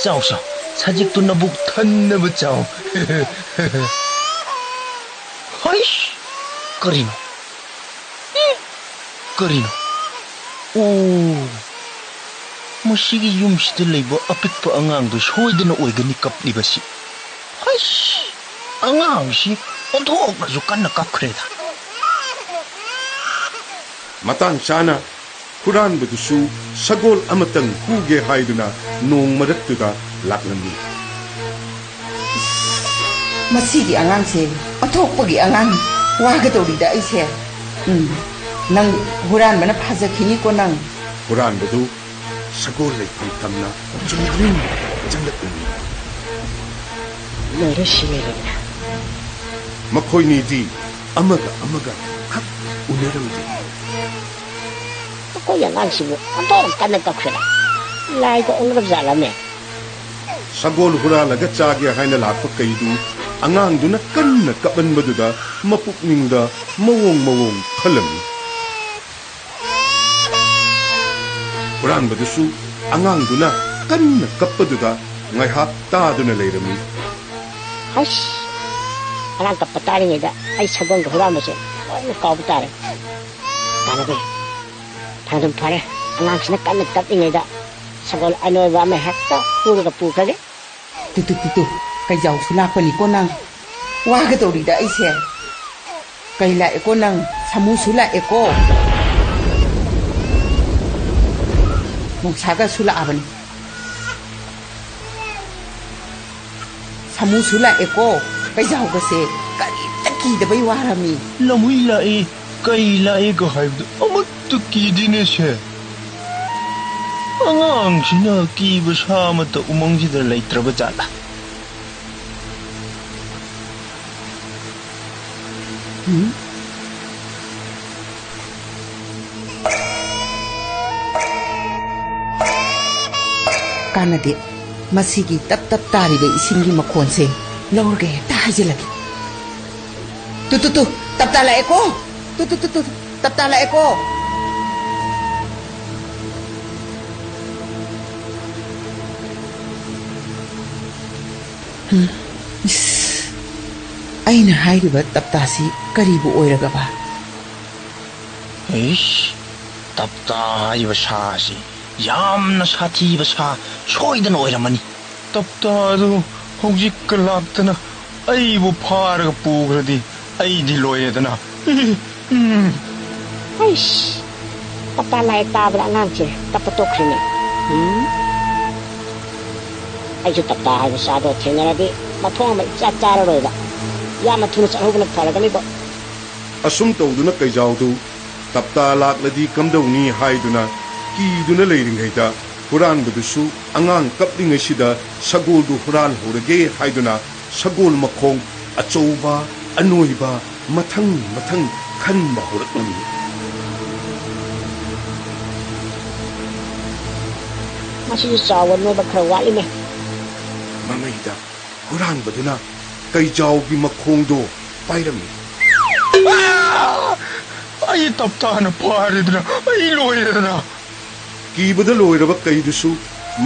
ꯆꯥꯎ, ꯆꯥꯎ, ꯁꯖꯤꯛꯇꯨ ꯅꯕꯨꯛ ꯊꯟꯅꯕ ꯆꯥꯎ꯫ ꯍꯣꯏꯁ! ꯀꯔꯤꯅꯣ? ꯀꯔꯤꯅꯣ? ꯑꯣ, ꯃꯁꯤꯒꯤ ꯌꯨꯝꯁꯤꯗ ꯂꯩꯕ ꯑꯄꯤꯛꯄ ꯑꯉꯥꯡꯗꯨ ꯁꯣꯏꯗꯅ ꯑꯣꯏꯒꯅꯤ ꯀꯞꯂꯤꯕꯁꯤ꯫ ꯍꯩꯁ! ꯑꯉꯥꯡꯁꯤ ꯑꯣꯟꯊꯣꯛꯅꯁꯨ ꯀꯟꯅ ꯀꯞꯈ꯭ꯔꯦꯗ꯫ ꯃꯇꯥꯡ ꯆꯥꯅ ꯍꯨꯔꯥꯟꯕꯗꯨꯁꯨ ꯁꯒꯣꯜ ꯑꯃꯇꯪ ꯍꯨꯒꯦ ꯍꯥꯏꯗꯨꯅ ꯅꯣꯡ ꯃꯔꯛꯇꯨꯗ ꯂꯥꯛꯂꯝꯃꯤ꯫ ꯃꯁꯤꯒꯤ ꯑꯉꯥꯡꯁꯦ ꯑꯣꯟꯊꯣꯛꯄꯒꯤ ꯑꯉꯥꯡ, ꯋꯥꯒꯗꯧꯔꯤꯗ ꯑꯩꯁꯦ꯫ ꯎꯝ, ꯅꯪ ꯍꯨꯔꯥꯟꯕꯅ ꯐꯥꯖꯈꯤꯅꯤꯀꯣ ꯅꯪ꯫ ꯍꯨꯔꯥꯟꯕꯗꯨ ꯁꯒꯣꯜ ꯂꯩꯐꯝ ꯇꯝꯅ ꯆꯨꯝꯗ꯭ꯔꯤꯡ ꯆꯪꯂꯛꯂꯝꯃꯤ꯫ ꯂꯣꯏꯔꯦ, ꯁꯤ ꯂꯩꯔꯦꯗꯅ꯫ ꯃꯈꯣꯏꯅꯤꯗꯤ ꯑꯃꯒ ꯑꯃꯒ ꯈꯛ ꯎꯅꯔꯝꯗꯦ꯫ ꯑꯩꯈꯣꯏꯒꯤ ꯑꯉꯥꯡꯁꯤꯕꯨ ꯑꯣꯟꯊꯣꯛꯅ ꯀꯟꯅ ꯀꯞꯈ꯭ꯔꯦꯗ꯫ ꯂꯥꯏꯒ ꯑꯣꯛꯅꯔꯕ ꯖꯥꯠꯂꯃꯦ? ꯁꯒꯣꯜ ꯍꯨꯔꯥꯜꯂꯒ ꯆꯥꯒꯦ ꯍꯥꯏꯅ ꯂꯥꯛꯄ ꯀꯩꯗꯨ ꯑꯉꯥꯡꯗꯨꯅ ꯀꯟꯅ ꯀꯞꯃꯟꯕꯗꯨꯗ ꯃꯄꯨꯛꯅꯤꯡꯗ ꯃꯑꯣꯡ ꯃꯑꯣꯡ ꯈꯜꯂꯝꯃꯤ꯫ ꯍꯨꯔꯥꯟꯕꯗꯨꯁꯨ ꯑꯉꯥꯡꯗꯨꯅ ꯀꯟꯅ ꯀꯞꯄꯗꯨꯗ ꯉꯥꯏꯍꯥꯛ ꯇꯥꯗꯨꯅ ꯂꯩꯔꯝꯃꯤ꯫ ꯍꯩꯁ! ꯑꯉꯥꯡ ꯀꯞꯄ ꯇꯥꯔꯤꯉꯩꯗ ꯑꯩ ꯁꯒꯣꯜꯒ ꯍꯨꯔꯥꯟꯕꯁꯦ ꯂꯣꯏꯅ ꯀꯥꯎꯕ ꯇꯥꯔꯦ꯫ ꯇꯥꯟꯅꯕꯤ, ꯐꯔꯦ ꯑꯗꯨꯝ ꯐꯔꯦ, ꯑꯉꯥꯡꯁꯤꯅ ꯀꯟꯅ ꯀꯞꯂꯤꯉꯩꯗ ꯁꯒꯣꯜ ꯑꯅꯣꯏꯕ ꯑꯃ ꯍꯦꯛꯇ ꯍꯨꯔꯒ ꯄꯨꯈ꯭ꯔꯒꯦ꯫ ꯇꯨ, ꯇꯨ, ꯇꯨ, ꯇꯨ, ꯀꯩꯖꯥꯎꯁꯨ ꯂꯥꯛꯄꯅꯤꯀꯣ ꯅꯪ꯫ ꯋꯥꯒꯗꯧꯔꯤꯗ ꯑꯩꯁꯦ꯫ ꯀꯩ ꯂꯥꯛꯑꯦꯀꯣ ꯅꯪ? ꯁꯥꯃꯨꯁꯨ ꯂꯥꯛꯑꯦꯀꯣ꯫ ꯅꯣꯡꯁꯥꯒꯁꯨ ꯂꯥꯛꯑꯕꯅꯤ꯫ ꯁꯥꯃꯨꯁꯨ ꯂꯥꯛꯑꯦꯀꯣ꯫ ꯀꯩꯖꯥꯎꯒꯁꯦ ꯀꯔꯤꯝꯇ ꯀꯤꯗꯕꯩ ꯋꯥꯔꯝꯃꯤ꯫ ꯂꯝꯍꯨꯏ ꯂꯥꯛꯏ, ꯀꯩ ꯂꯥꯛꯏꯒ ꯍꯥꯏꯕꯗꯣ ꯑꯃꯠꯇ ꯀꯤꯗꯦꯅꯦ ꯁꯦ꯫ ꯑꯉꯥꯡꯁꯤꯅ ꯀꯤꯕ ꯁꯥ ꯑꯃꯠꯇ ꯎꯃꯪꯁꯤꯗ ꯂꯩꯇ꯭ꯔꯕ ꯖꯥꯠꯂꯥ? ꯎꯝ? ꯀꯥꯟꯅꯗꯦ꯫ ꯃꯁꯤꯒꯤ ꯇꯞ ꯇꯞ ꯇꯥꯔꯤꯕ ꯏꯁꯤꯡꯒꯤ ꯃꯈꯣꯟꯁꯦ ꯂꯧꯔꯒ ꯍꯦꯛꯇ ꯍꯥꯏꯖꯤꯜꯂꯒꯦ꯫ ꯇꯨ, ꯇꯨ, ꯇꯨ, ꯇꯞꯇꯥ ꯂꯥꯛꯑꯦꯀꯣ꯫ ꯇꯨ, ꯇꯨ, ꯇꯨ, ꯇꯨ, ꯇꯞꯇꯥ ꯂꯥꯛꯑꯦꯀꯣ꯫ ꯍꯝ, ꯏꯁ, ꯑꯩꯅ ꯍꯥꯏꯔꯤꯕ ꯇꯞꯇꯥꯁꯤ ꯀꯔꯤꯕꯨ ꯑꯣꯏꯔꯒꯕ? ꯏꯁ, ꯇꯞꯇꯥ ꯍꯥꯏꯔꯤꯕ ꯁꯥ ꯑꯁꯤ ꯌꯥꯝꯅ ꯁꯥꯊꯤꯕ ꯁꯥ ꯁꯣꯏꯗꯅ ꯑꯣꯏꯔꯝꯃꯅꯤ꯫ ꯇꯞꯇꯥ ꯑꯗꯨ ꯍꯧꯖꯤꯛꯀ ꯂꯥꯛꯇꯅ ꯑꯩꯕꯨ ꯐꯥꯔꯒ ꯄꯨꯈ꯭ꯔꯗꯤ ꯑꯩꯗꯤ ꯂꯣꯏꯔꯦꯗꯅ꯫ ꯎꯝ꯫ ꯑꯩꯁ, ꯇꯞꯇꯥ ꯂꯥꯛꯑꯦ ꯇꯥꯕꯗ ꯑꯉꯥꯡꯁꯦ ꯀꯞꯄ ꯇꯣꯛꯈ꯭ꯔꯦꯅꯦ꯫ ꯎꯝ꯫ ꯑꯩꯁꯨ ꯇꯞꯇꯥ ꯍꯥꯏꯕ ꯁꯥꯗꯣ ꯊꯦꯡꯅꯔꯗꯤ ꯃꯊꯣꯡ ꯑꯃ ꯏꯆꯥ ꯆꯥꯔꯔꯣꯏꯕ꯫ ꯌꯥꯝꯅ ꯊꯨꯅ ꯆꯠꯍꯧꯕꯅ ꯐꯔꯒꯅꯤꯕꯣ꯫ ꯑꯁꯨꯝ ꯇꯧꯗꯨꯅ ꯀꯩꯖꯥꯎꯗꯨ ꯇꯞꯇꯥ ꯂꯥꯛꯂꯗꯤ ꯀꯝꯗꯧꯅꯤ ꯍꯥꯏꯗꯨꯅ ꯀꯤꯗꯨꯅ ꯂꯩꯔꯤꯉꯩꯗ, ꯍꯨꯔꯥꯟꯕꯗꯨꯁꯨ ꯑꯉꯥꯡ ꯀꯞꯂꯤꯉꯩꯁꯤꯗ ꯁꯒꯣꯜꯗꯨ ꯍꯨꯔꯥꯟꯍꯧꯔꯒꯦ ꯍꯥꯏꯗꯨꯅ ꯁꯒꯣꯜ ꯃꯈꯣꯡ ꯑꯆꯧꯕ, ꯑꯅꯣꯏꯕ, ꯃꯊꯪ ꯃꯊꯪ ꯈꯟꯕ ꯍꯧꯔꯛꯂꯝꯃꯤ꯫ ꯃꯁꯤꯁꯨ ꯆꯥꯎꯕ ꯅꯣꯏꯕ ꯈꯔ ꯋꯥꯠꯂꯤꯅꯦ꯫ ꯃꯃꯩꯗ ꯍꯨꯔꯥꯟꯕꯗꯨꯅ ꯀꯩꯖꯥꯎꯒꯤ ꯃꯈꯣꯡꯗꯣ ꯄꯥꯏꯔꯝꯃꯤ꯫ ꯑꯥ! ꯑꯩ ꯇꯞꯇꯥꯅ ꯐꯥꯔꯦꯗꯅ, ꯑꯩ ꯂꯣꯏꯔꯦꯗꯅ꯫ ꯀꯤꯕꯗ ꯂꯣꯏꯔꯕ ꯀꯩꯗꯨꯁꯨ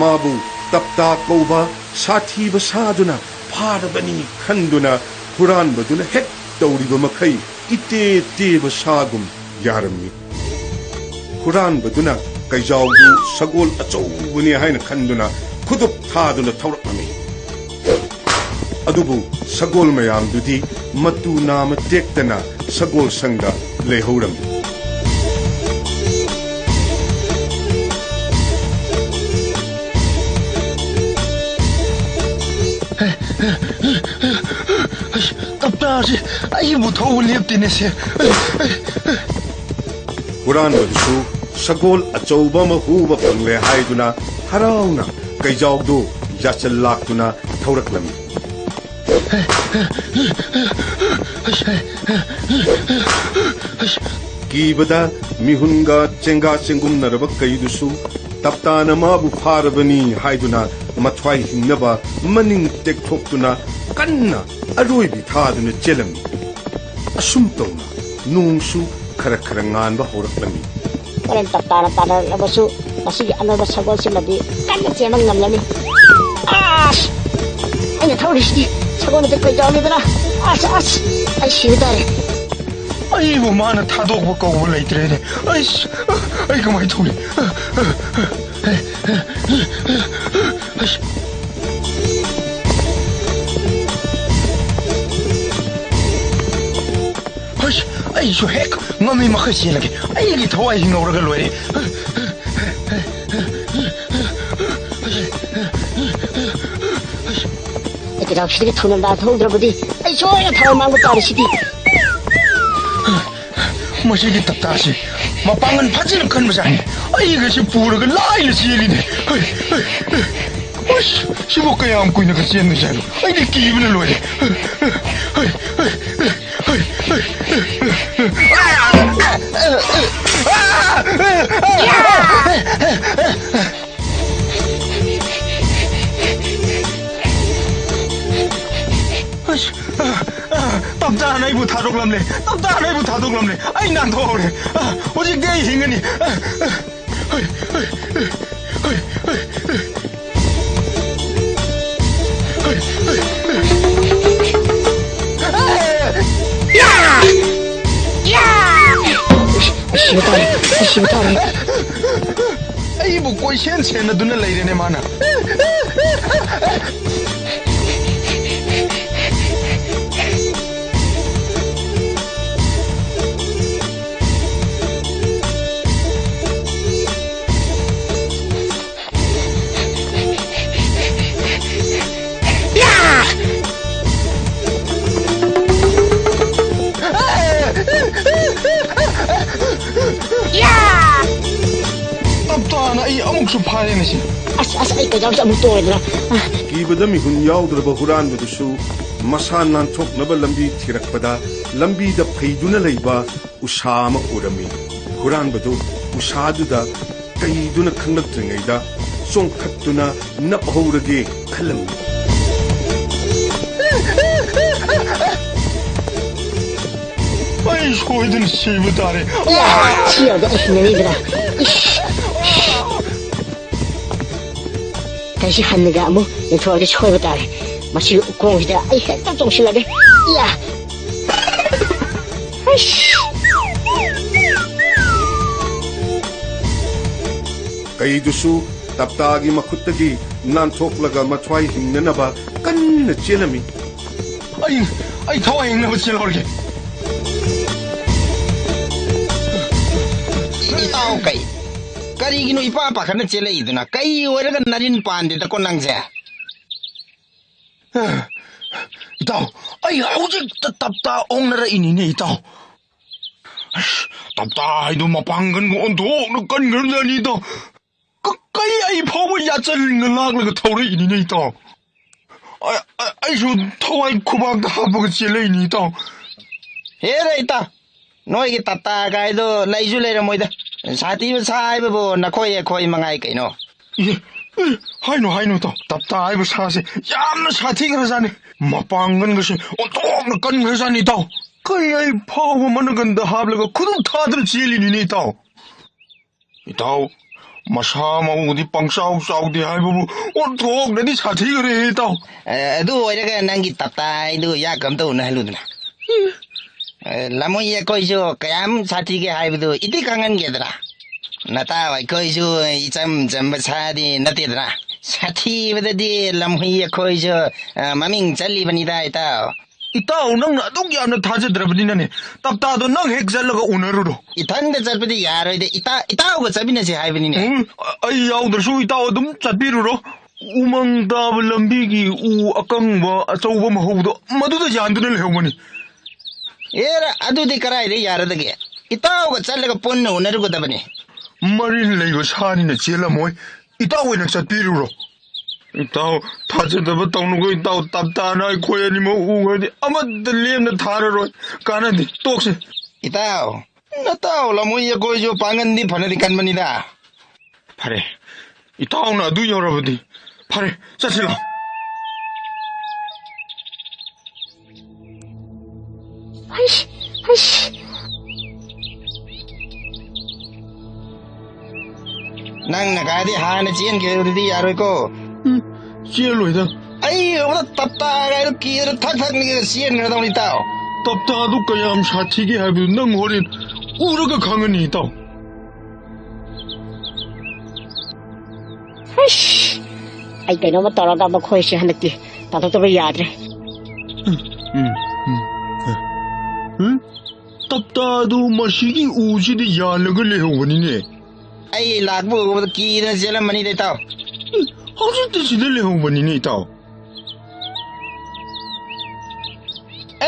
ꯃꯥꯕꯨ ꯇꯞꯇꯥ ꯀꯧꯕ ꯁꯥꯊꯤꯕ ꯁꯥꯗꯨꯅ ꯐꯥꯔꯕꯅꯤ ꯈꯟꯗꯨꯅ ꯍꯨꯔꯥꯟꯕꯗꯨꯅ ꯍꯦꯛ ꯇꯧꯔꯤꯕ ꯃꯈꯩ ꯏꯇꯦ ꯇꯦꯕ ꯁꯥꯒꯨꯝ ꯌꯥꯔꯝꯃꯤ꯫ ꯍꯨꯔꯥꯟꯕꯗꯨꯅ ꯀꯩꯖꯥꯎꯗꯨ ꯁꯒꯣꯜ ꯑꯆꯧꯕꯅꯤ ꯍꯥꯏꯅ ꯈꯟꯗꯨꯅ ꯈꯨꯗꯨꯞ ꯊꯥꯗꯨꯅ ꯊꯧꯔꯛꯂꯝꯃꯤ꯫ ꯑꯗꯨꯕꯨ ꯁꯒꯣꯜ ꯃꯌꯥꯝꯗꯨꯗꯤ ꯃꯇꯨ ꯅꯥꯃ ꯇꯦꯛꯇꯅ ꯁꯒꯣꯜ ꯁꯪꯗ ꯂꯩꯍꯧꯔꯝꯃꯤ꯫ ꯇꯞꯇꯥꯁꯤ ꯑꯩꯕꯨ ꯊꯧꯕ ꯂꯦꯞꯇꯦꯅꯦ ꯁꯦ꯫ ꯍꯨꯔꯥꯟꯕꯗꯨꯁꯨ ꯁꯒꯣꯜ ꯑꯆꯧꯕ ꯑꯃ ꯍꯨꯕ ꯐꯪꯂꯦ ꯍꯥꯏꯗꯨꯅ ꯍꯔꯥꯎꯅ ꯀꯩꯖꯥꯎꯗꯨ ꯌꯥꯆꯜ ꯂꯥꯛꯇꯨꯅ ꯊꯧꯔꯛꯂꯝꯃꯤ꯫ ꯀꯤꯕꯗ ꯃꯤꯍꯨꯟꯒ ꯆꯦꯡꯒꯥ ꯆꯦꯡꯒꯨꯝꯅꯔꯕ ꯀꯩꯗꯨꯁꯨ ꯇꯞꯇꯥꯅ ꯃꯥꯕꯨ ꯐꯥꯔꯕꯅꯤ ꯍꯥꯏꯗꯨꯅ ꯃꯊ꯭ꯋꯥꯏ ꯍꯤꯡꯅꯕ ꯃꯅꯤꯡ ꯇꯦꯛꯊꯣꯛꯇꯨꯅ ꯀꯟꯅ ꯑꯔꯣꯏꯕꯤ ꯊꯥꯗꯨꯅ ꯆꯦꯜꯂꯝꯃꯤ꯫ ꯑꯁꯨꯝ ꯇꯧꯅ ꯅꯣꯡꯁꯨ ꯈꯔ ꯈꯔ ꯉꯥꯟꯕ ꯍꯧꯔꯛꯂꯝꯃꯤ꯫ ꯍꯣꯔꯦꯟ ꯇꯞꯇꯥꯅ ꯇꯥꯟꯅꯔꯛꯂꯕꯁꯨ ꯃꯁꯤꯒꯤ ꯑꯅꯣꯏꯕ ꯁꯒꯣꯜꯁꯤꯃꯗꯤ ꯀꯟꯅ ꯆꯦꯟꯕ ꯉꯝꯂꯅꯤ꯫ ꯑꯁ! ꯑꯩꯅ ꯊꯧꯔꯤꯁꯤꯗꯤ ꯁꯒꯣꯜ ꯅꯠꯇꯦ, ꯀꯩꯖꯥꯎꯅꯤꯗꯅ꯫ ꯑꯁ, ꯑꯁ! ꯑꯩ ꯁꯤꯕ ꯇꯥꯔꯦ꯫ ꯑꯩꯕꯨ ꯃꯥꯅ ꯊꯥꯗꯣꯛꯄ ꯀꯧꯕ ꯂꯩꯇ꯭ꯔꯦꯅꯦ꯫ ꯑꯩꯁ! ꯑꯩ ꯀꯃꯥꯏꯅ ꯇꯧꯅꯤ? ꯑꯁ! ꯑꯩꯁꯨ ꯍꯦꯛ ꯉꯝꯃꯤ ꯃꯈꯩ ꯆꯦꯜꯂꯒꯦ꯫ ꯑꯩꯒꯤ ꯊꯋꯥꯏ ꯍꯤꯡꯍꯧꯔꯒ ꯂꯣꯏꯔꯦ꯫ ꯑꯩ ꯀꯩꯗꯧꯁꯤꯗꯤ ꯊꯨꯅ ꯂꯥꯟꯊꯣꯛꯍꯧꯗ꯭ꯔꯕꯗꯤ ꯑꯩ ꯁꯣꯏꯅ ꯊꯋꯥꯏ ꯃꯥꯡꯕ ꯇꯥꯔꯦ ꯁꯤꯗꯤ꯫ ꯃꯁꯤꯒꯤ ꯇꯞꯇꯥꯁꯤ ꯃꯄꯥꯡꯒꯜ ꯐꯖꯅ ꯀꯟꯕꯖꯥꯠꯅꯤ꯫ ꯑꯩꯒꯁꯤ ꯄꯨꯔꯒ ꯂꯥꯏꯅ ꯆꯦꯜꯂꯤꯅꯦ꯫ ꯍꯩ, ꯍꯩ, ꯍꯩ꯫ ꯑꯁ, ꯁꯤꯕꯨ ꯀꯌꯥꯝ ꯀꯨꯏꯅꯒ ꯆꯦꯟꯕꯖꯥꯠꯅꯣ? ꯑꯩꯗꯤ ꯀꯤꯕꯅ ꯂꯣꯏꯔꯦ꯫ ꯍꯩ, ꯍꯩ, ꯍꯩ, ꯍꯩ, ꯍꯩ, ꯍꯩ, ꯍꯩ꯫ ꯑꯁ, ꯑ, ꯑ, ꯇꯞꯇꯥꯅ ꯑꯩꯕꯨ ꯊꯥꯗꯣꯛꯂꯝꯂꯦ꯫ ꯇꯞꯇꯥꯅ ꯑꯩꯕꯨ ꯊꯥꯗꯣꯛꯂꯝꯂꯦ꯫ ꯑꯩ ꯅꯥꯟꯊꯣꯛꯍꯧꯔꯦ꯫ ꯑ, ꯍꯧꯖꯤꯛꯇꯤ ꯑꯩ ꯍꯤꯡꯒꯅꯤ꯫ ꯑ, ꯑ, ꯍꯣꯏ, ꯍꯣꯏ, ꯍꯣꯏ, ꯍꯣꯏ, ꯍꯣꯏ꯫ ꯍꯣꯏ, ꯍꯣꯏ, ꯍꯣꯏ꯫ ꯌꯥ! ꯌꯥ! ꯑꯩ ꯁꯤꯕ ꯇꯥꯔꯦ꯫ ꯑꯩ ꯁꯤꯕ ꯇꯥꯔꯦ꯫ ꯑꯩꯕꯨ ꯀꯣꯏꯁꯦꯟ ꯁꯦꯟꯅꯗꯨꯅ ꯂꯩꯔꯦꯅꯦ ꯃꯥꯅ꯫ ꯐꯔꯦꯅꯦ ꯁꯤ꯫ ꯑꯁ, ꯑꯁ, ꯑꯩ ꯀꯩꯖꯥꯎꯁꯦ ꯑꯃꯨꯛ ꯇꯣꯡꯉꯦꯗꯅ꯫ ꯑ꯫ ꯀꯤꯕꯗ ꯃꯤꯍꯨꯟ ꯌꯥꯎꯗ꯭ꯔꯕ ꯍꯨꯔꯥꯟꯕꯗꯨꯁꯨ ꯃꯁꯥ ꯅꯥꯟꯊꯣꯛꯅꯕ ꯂꯝꯕꯤ ꯊꯤꯔꯛꯄꯗ ꯂꯝꯕꯤꯗ ꯐꯩꯗꯨꯅ ꯂꯩꯕ ꯎꯁꯥ ꯑꯃ ꯎꯔꯝꯃꯤ꯫ ꯍꯨꯔꯥꯟꯕꯗꯨ ꯎꯁꯥꯗꯨꯗ ꯀꯩꯗꯨꯅ ꯈꯪꯂꯛꯇ꯭ꯔꯤꯉꯩꯗ ꯆꯣꯡꯈꯠꯇꯨꯅ ꯅꯞꯍꯧꯔꯒꯦ ꯈꯜꯂꯝꯃꯤ꯫ ꯑꯩ ꯁꯣꯏꯗꯅ ꯁꯤꯕ ꯇꯥꯔꯦ꯫ ꯁꯤ ꯌꯥꯗꯦ, ꯑꯩ ꯍꯤꯡꯅꯅꯤꯗꯅ꯫ ꯏꯁ! ꯀꯩꯁꯤ ꯍꯟꯅꯒ ꯑꯃꯨꯛ ꯌꯦꯡꯊꯣꯛꯑꯒ ꯁꯣꯏꯕ ꯇꯥꯔꯦ꯫ ꯃꯁꯤꯒꯤ ꯎꯀꯣꯡꯁꯤꯗ ꯑꯩ ꯍꯦꯛꯇ ꯆꯣꯡꯁꯤꯜꯂꯒꯦ꯫ ꯏꯌꯥ! ꯑꯩꯁ! ꯀꯩꯗꯨꯁꯨ ꯇꯞꯇꯥꯒꯤ ꯃꯈꯨꯠꯇꯒꯤ ꯅꯥꯟꯊꯣꯛꯂꯒ ꯃꯊ꯭ꯋꯥꯏ ꯍꯤꯡꯅꯅꯕ ꯀꯟꯅ ꯆꯦꯜꯂꯝꯃꯤ꯫ ꯑꯩ, ꯑꯩ ꯊꯋꯥꯏ ꯍꯤꯡꯅꯕ ꯆꯦꯜꯍꯧꯔꯒꯦ꯫ ꯏꯇꯥꯎ ꯀꯩ? ꯀꯔꯤꯒꯤꯅꯣ ꯏꯄꯥ ꯄꯥꯈꯠꯅ ꯆꯦꯜꯂꯛꯏꯗꯨꯅ? ꯀꯩ ꯑꯣꯏꯔꯒ ꯅꯔꯤꯟ ꯄꯥꯟꯗꯦꯗꯀꯣ ꯅꯪꯁꯦ? ꯏꯇꯥꯎ, ꯑꯩ ꯍꯧꯖꯤꯛꯇ ꯇꯞꯇꯥ ꯑꯣꯛꯅꯔꯛꯏꯅꯤꯅꯦ, ꯏꯇꯥꯎ꯫ ꯑꯁ, ꯇꯞꯇꯥ ꯍꯥꯏꯗꯣ ꯃꯄꯥꯡꯒꯜꯒ ꯑꯣꯟꯊꯣꯛꯅ ꯀꯟꯈ꯭ꯔꯖꯥꯠꯅꯤ, ꯏꯇꯥꯎ꯫ ꯀ-, ꯀꯩ ꯑꯩ ꯐꯥꯎꯕ ꯌꯥꯆꯜꯅ ꯂꯥꯛꯂꯒ ꯊꯧꯔꯛꯏꯅꯤꯅꯦ, ꯏꯇꯥꯎ꯫ ꯑ-, ꯑ-, ꯑꯩꯁꯨ ꯊꯋꯥꯏ ꯈꯨꯕꯥꯛꯇ ꯍꯥꯞꯄꯒ ꯆꯦꯜꯂꯛꯏꯅꯤ, ꯏꯇꯥꯎ꯫ ꯍꯦꯔꯥ, ꯏꯇꯥꯎ, ꯅꯣꯏꯒꯤ ꯇꯞꯇꯥ ꯀꯥꯏꯗꯣ ꯂꯩꯁꯨ ꯂꯩꯔꯝꯃꯣꯏꯗ꯫ ꯁꯥꯊꯤꯕ ꯁꯥ ꯍꯥꯏꯕꯕꯨ ꯅꯈꯣꯏ ꯑꯩꯈꯣꯏ ꯃꯉꯥꯏ ꯀꯩꯅꯣ꯫ ꯏ, ꯏ, ꯍꯥꯏꯅꯨ, ꯍꯥꯏꯅꯨ, ꯏꯇꯥꯎ꯫ ꯇꯞꯇꯥ ꯍꯥꯏꯕ ꯁꯥꯁꯦ ꯌꯥꯝꯅ ꯁꯥꯊꯤꯈ꯭ꯔꯖꯥꯠꯅꯤ꯫ ꯃꯄꯥꯡꯒꯜꯒꯁꯦ ꯑꯣꯟꯊꯣꯛꯅ ꯀꯟꯈ꯭ꯔꯖꯥꯠꯅꯤ, ꯏꯇꯥꯎ꯫ ꯀꯩ ꯑꯩ ꯐꯥꯎꯕ ꯃꯅꯒꯟꯗ ꯍꯥꯞꯂꯒ ꯈꯨꯗꯨꯝ ꯊꯥꯗꯨꯅ ꯆꯦꯜꯂꯤꯅꯤꯅꯦ, ꯏꯇꯥꯎ꯫ ꯏꯇꯥꯎ, ꯃꯁꯥ ꯃꯎꯗꯤ ꯄꯪꯆꯥꯎ ꯆꯥꯎꯗꯦ ꯍꯥꯏꯕꯕꯨ ꯑꯣꯟꯊꯣꯛꯅꯗꯤ ꯁꯥꯊꯤꯈ꯭ꯔꯦ, ꯏꯇꯥꯎ꯫ ꯑꯦ, ꯑꯗꯨ ꯑꯣꯏꯔꯒ ꯅꯪꯒꯤ ꯇꯞꯇꯥ ꯍꯥꯏꯗꯨ ꯌꯥꯛ ꯑꯝꯇ ꯎꯅꯍꯜꯂꯨꯗꯅ꯫ ꯑꯦ, ꯂꯝꯍꯨꯏ ꯑꯩꯈꯣꯏꯁꯨ ꯀꯌꯥꯝ ꯁꯥꯊꯤꯒꯦ ꯍꯥꯏꯕꯗꯨ ꯏꯗꯤ ꯈꯪꯍꯟꯒꯦꯗꯅ꯫ ꯅꯇꯥꯎ ꯑꯩꯈꯣꯏꯁꯨ ꯏꯆꯝ ꯆꯝꯕ ꯁꯥꯗꯤ ꯅꯠꯇꯦꯗꯅ꯫ ꯁꯥꯊꯤꯕꯗꯗꯤ ꯂꯝꯍꯨꯏ ꯑꯩꯈꯣꯏꯁꯨ, ꯑ, ꯃꯃꯤꯡ ꯆꯠꯂꯤꯕꯅꯤꯗ, ꯏꯇꯥꯎ꯫ ꯏꯇꯥꯎ, ꯅꯪꯅ ꯑꯗꯨꯛ ꯌꯥꯝꯅ ꯊꯥꯖꯗ꯭ꯔꯕꯅꯤꯅꯅꯦ, ꯇꯞꯇꯥꯗꯣ ꯅꯪ ꯍꯦꯛ ꯆꯠꯂꯒ ꯎꯅꯔꯨꯔꯣ꯫ ꯏꯊꯟꯗ ꯆꯠꯄꯗꯤ ꯌꯥꯔꯣꯏꯗ, ꯏꯇꯥ-, ꯏꯇꯥꯎꯒ ꯆꯠꯃꯤꯟꯅꯁꯦ ꯍꯥꯏꯕꯅꯤꯅꯦ꯫ ꯎꯝ, ꯑ-, ꯑꯩ ꯌꯥꯎꯗ꯭ꯔꯁꯨ ꯏꯇꯥꯎ ꯑꯗꯨꯝ ꯆꯠꯄꯤꯔꯨꯔꯣ꯫ ꯎꯃꯪ ꯇꯥꯕ ꯂꯝꯕꯤꯒꯤ ꯎ ꯑꯀꯪꯕ ꯑꯆꯧꯕ ꯑꯃ ꯍꯧꯕꯗꯣ, ꯃꯗꯨꯗ ꯌꯥꯟꯗꯨꯅ ꯂꯩꯍꯧꯕꯅꯤ꯫ ꯑꯦꯔꯥ, ꯑꯗꯨꯗꯤ ꯀꯔꯥꯏꯗ ꯌꯥꯔꯗꯒꯦ? ꯏꯇꯥꯎꯒ ꯆꯠꯂꯒ ꯄꯨꯟꯅ ꯎꯅꯔꯨꯒꯗꯕꯅꯤ꯫ ꯃꯔꯤꯟ ꯂꯩꯕ ꯁꯥꯅꯤꯅ ꯆꯦꯜꯂꯝꯃꯣꯏ꯫ ꯏꯇꯥꯎ ꯑꯣꯏꯅ ꯆꯠꯄꯤꯔꯨꯔꯣ꯫ ꯏꯇꯥꯎ, ꯊꯥꯖꯗꯕ ꯇꯧꯅꯨꯀꯣ ꯏꯇꯥꯎ, ꯇꯞꯇꯥꯅ ꯑꯩꯈꯣꯏ ꯑꯅꯤꯃꯛ ꯎꯈ꯭ꯔꯗꯤ ꯑꯃꯠꯇ ꯂꯦꯝꯅ ꯊꯥꯔꯔꯣꯏ꯫ ꯀꯥꯟꯅꯗꯦ, ꯇꯣꯛꯁꯤ꯫ ꯏꯇꯥꯎ, ꯅꯇꯥꯎ ꯂꯝꯍꯨꯏ ꯑꯩꯈꯣꯏꯁꯨ ꯄꯥꯡꯒꯟꯗꯤ ꯐꯅꯗꯤ ꯀꯟꯕꯅꯤꯗ꯫ ꯐꯔꯦ, ꯏꯇꯥꯎꯅ ꯑꯗꯨ ꯌꯧꯔꯕꯗꯤ ꯐꯔꯦ, ꯆꯠꯁꯤ ꯂꯥꯎ꯫ ꯍꯩꯁ, ꯍꯩꯁ꯫ ꯅꯪꯅ ꯀꯥꯏꯗꯤ ꯍꯥꯟꯅ ꯆꯦꯟꯈꯤꯕꯗꯨꯗꯤ ꯌꯥꯔꯣꯏꯀꯣ꯫ ꯎꯝ, ꯆꯦꯜꯂꯣꯏꯗ꯫ ꯑꯩ ꯎꯕꯗ ꯇꯞꯇꯥ ꯀꯥꯏꯗꯣ ꯀꯤꯗꯅ ꯊꯛ ꯊꯛ ꯅꯤꯛꯑꯒ ꯆꯦꯟꯈ꯭ꯔꯗꯧꯅꯤ ꯏꯇꯥꯎ꯫ ꯇꯞꯇꯥꯗꯨ ꯀꯌꯥꯝ ꯁꯥꯊꯤꯒꯦ ꯍꯥꯏꯕꯗꯨ ꯅꯪ ꯍꯣꯔꯦꯟ ꯎꯔꯒ ꯈꯪꯒꯅꯤ ꯏꯇꯥꯎ꯫ ꯍꯩꯁ! ꯑꯩ ꯀꯩꯅꯣꯝꯃ ꯇꯧꯔꯒ ꯃꯈꯣꯏꯁꯦ ꯍꯟꯗꯛꯇꯤ ꯇꯥꯟꯊꯣꯛꯇꯕ ꯌꯥꯗ꯭ꯔꯦ꯫ ꯎꯝ, ꯎꯝ, ꯎꯝ꯫ ꯎꯝ? ꯇꯞꯇꯥꯗꯨ ꯃꯁꯤꯒꯤ ꯎꯁꯤꯗ ꯌꯥꯜꯂꯒ ꯂꯩꯍꯧꯕꯅꯤꯅꯦ꯫ ꯑꯩ ꯂꯥꯛꯄ ꯎꯕꯗ ꯀꯤꯗꯅ ꯆꯦꯜꯂꯝꯃꯅꯤꯗ ꯏꯇꯥꯎ꯫ ꯎꯝ, ꯍꯧꯖꯤꯛꯇ ꯁꯤꯗ ꯂꯩꯍꯧꯕꯅꯤꯅꯦ ꯏꯇꯥꯎ꯫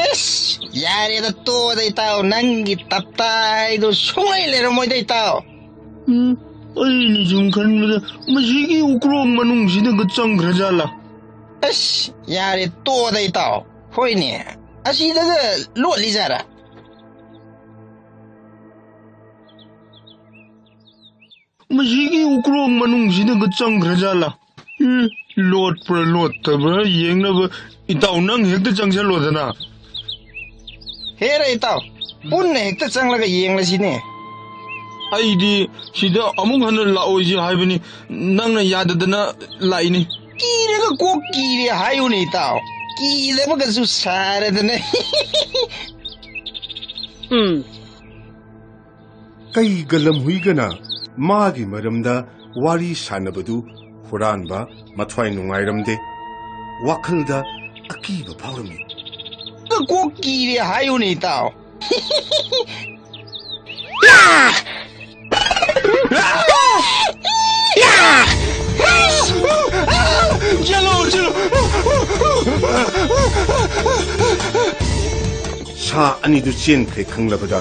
ꯑꯁ, ꯌꯥꯔꯦꯗ, ꯇꯣꯛꯑꯣꯗ ꯏꯇꯥꯎ, ꯅꯪꯒꯤ ꯇꯞꯇꯥ ꯍꯥꯏꯗꯣ ꯁꯨꯡꯂꯩ ꯂꯩꯔꯝꯃꯣꯏꯗ ꯏꯇꯥꯎ꯫ ꯎꯝ, ꯑꯩꯅ ꯁꯨꯝ ꯈꯟꯕꯗ ꯃꯁꯤꯒꯤ ꯎꯀ꯭ꯔꯣꯡ ꯃꯅꯨꯡꯁꯤꯗꯒ ꯆꯪꯈ꯭ꯔꯖꯥꯠꯂꯥ? ꯑꯁ, ꯌꯥꯔꯦ, ꯇꯣꯛꯑꯣꯗ ꯏꯇꯥꯎ꯫ ꯍꯣꯏꯅꯦ, ꯑꯁꯤꯗꯒ ꯂꯣꯠꯂꯤꯖꯥꯠꯔꯥ? ꯃꯁꯤꯒꯤ ꯎꯀ꯭ꯔꯣꯡ ꯃꯅꯨꯡꯁꯤꯗꯒ ꯆꯪꯈ꯭ꯔꯖꯥꯠꯂꯥ? ꯎꯝ, ꯂꯣꯠꯄ꯭ꯔꯥ ꯂꯣꯠꯇꯕ꯭ꯔꯥ ꯌꯦꯡꯅꯕ ꯏꯇꯥꯎ ꯅꯪ ꯍꯦꯛꯇ ꯆꯪꯁꯜꯂꯣꯗꯅ꯫ ꯍꯦꯔꯥ ꯏꯇꯥꯎ, ꯄꯨꯟꯅ ꯍꯦꯛꯇ ꯆꯪꯂꯒ ꯌꯦꯡꯂꯁꯤꯅꯦ꯫ ꯑꯩꯗꯤ ꯁꯤꯗ ꯑꯃꯨꯛ ꯍꯟꯅ ꯂꯥꯛꯑꯣꯏꯁꯤ ꯍꯥꯏꯕꯅꯤ, ꯅꯪꯅ ꯌꯥꯗꯗꯅ ꯂꯥꯛꯏꯅꯤ꯫ ꯀꯤꯔꯒ ꯀꯣꯛ ꯀꯤꯔꯦ ꯍꯥꯏꯌꯨꯅꯦ ꯏꯇꯥꯎ, ꯀꯤꯗꯕꯒꯁꯨ ꯁꯥꯔꯗꯅ꯫ ꯎꯝ꯫ ꯀꯩꯒ ꯂꯝꯍꯨꯏꯒꯅ ꯃꯥꯒꯤ ꯃꯔꯝꯗ ꯋꯥꯔꯤ ꯁꯥꯟꯅꯕꯗꯨ ꯍꯨꯔꯥꯟꯕ ꯃꯊ꯭ꯋꯥꯏ ꯅꯨꯡꯉꯥꯏꯔꯝꯗꯦ꯫ ꯋꯥꯈꯜꯗ ꯑꯀꯤꯕ ꯐꯥꯎꯔꯝꯃꯤ꯫ ꯀꯣꯛ ꯀꯤꯔꯦ ꯍꯥꯏꯌꯨꯅꯦ ꯏꯇꯥꯎ꯫ ꯆꯠꯂꯣ, ꯆꯠꯂꯣ꯫ ꯁꯥ ꯑꯅꯤꯗꯨ ꯆꯦꯟꯈ꯭ꯔꯦ ꯈꯪꯂꯕꯗ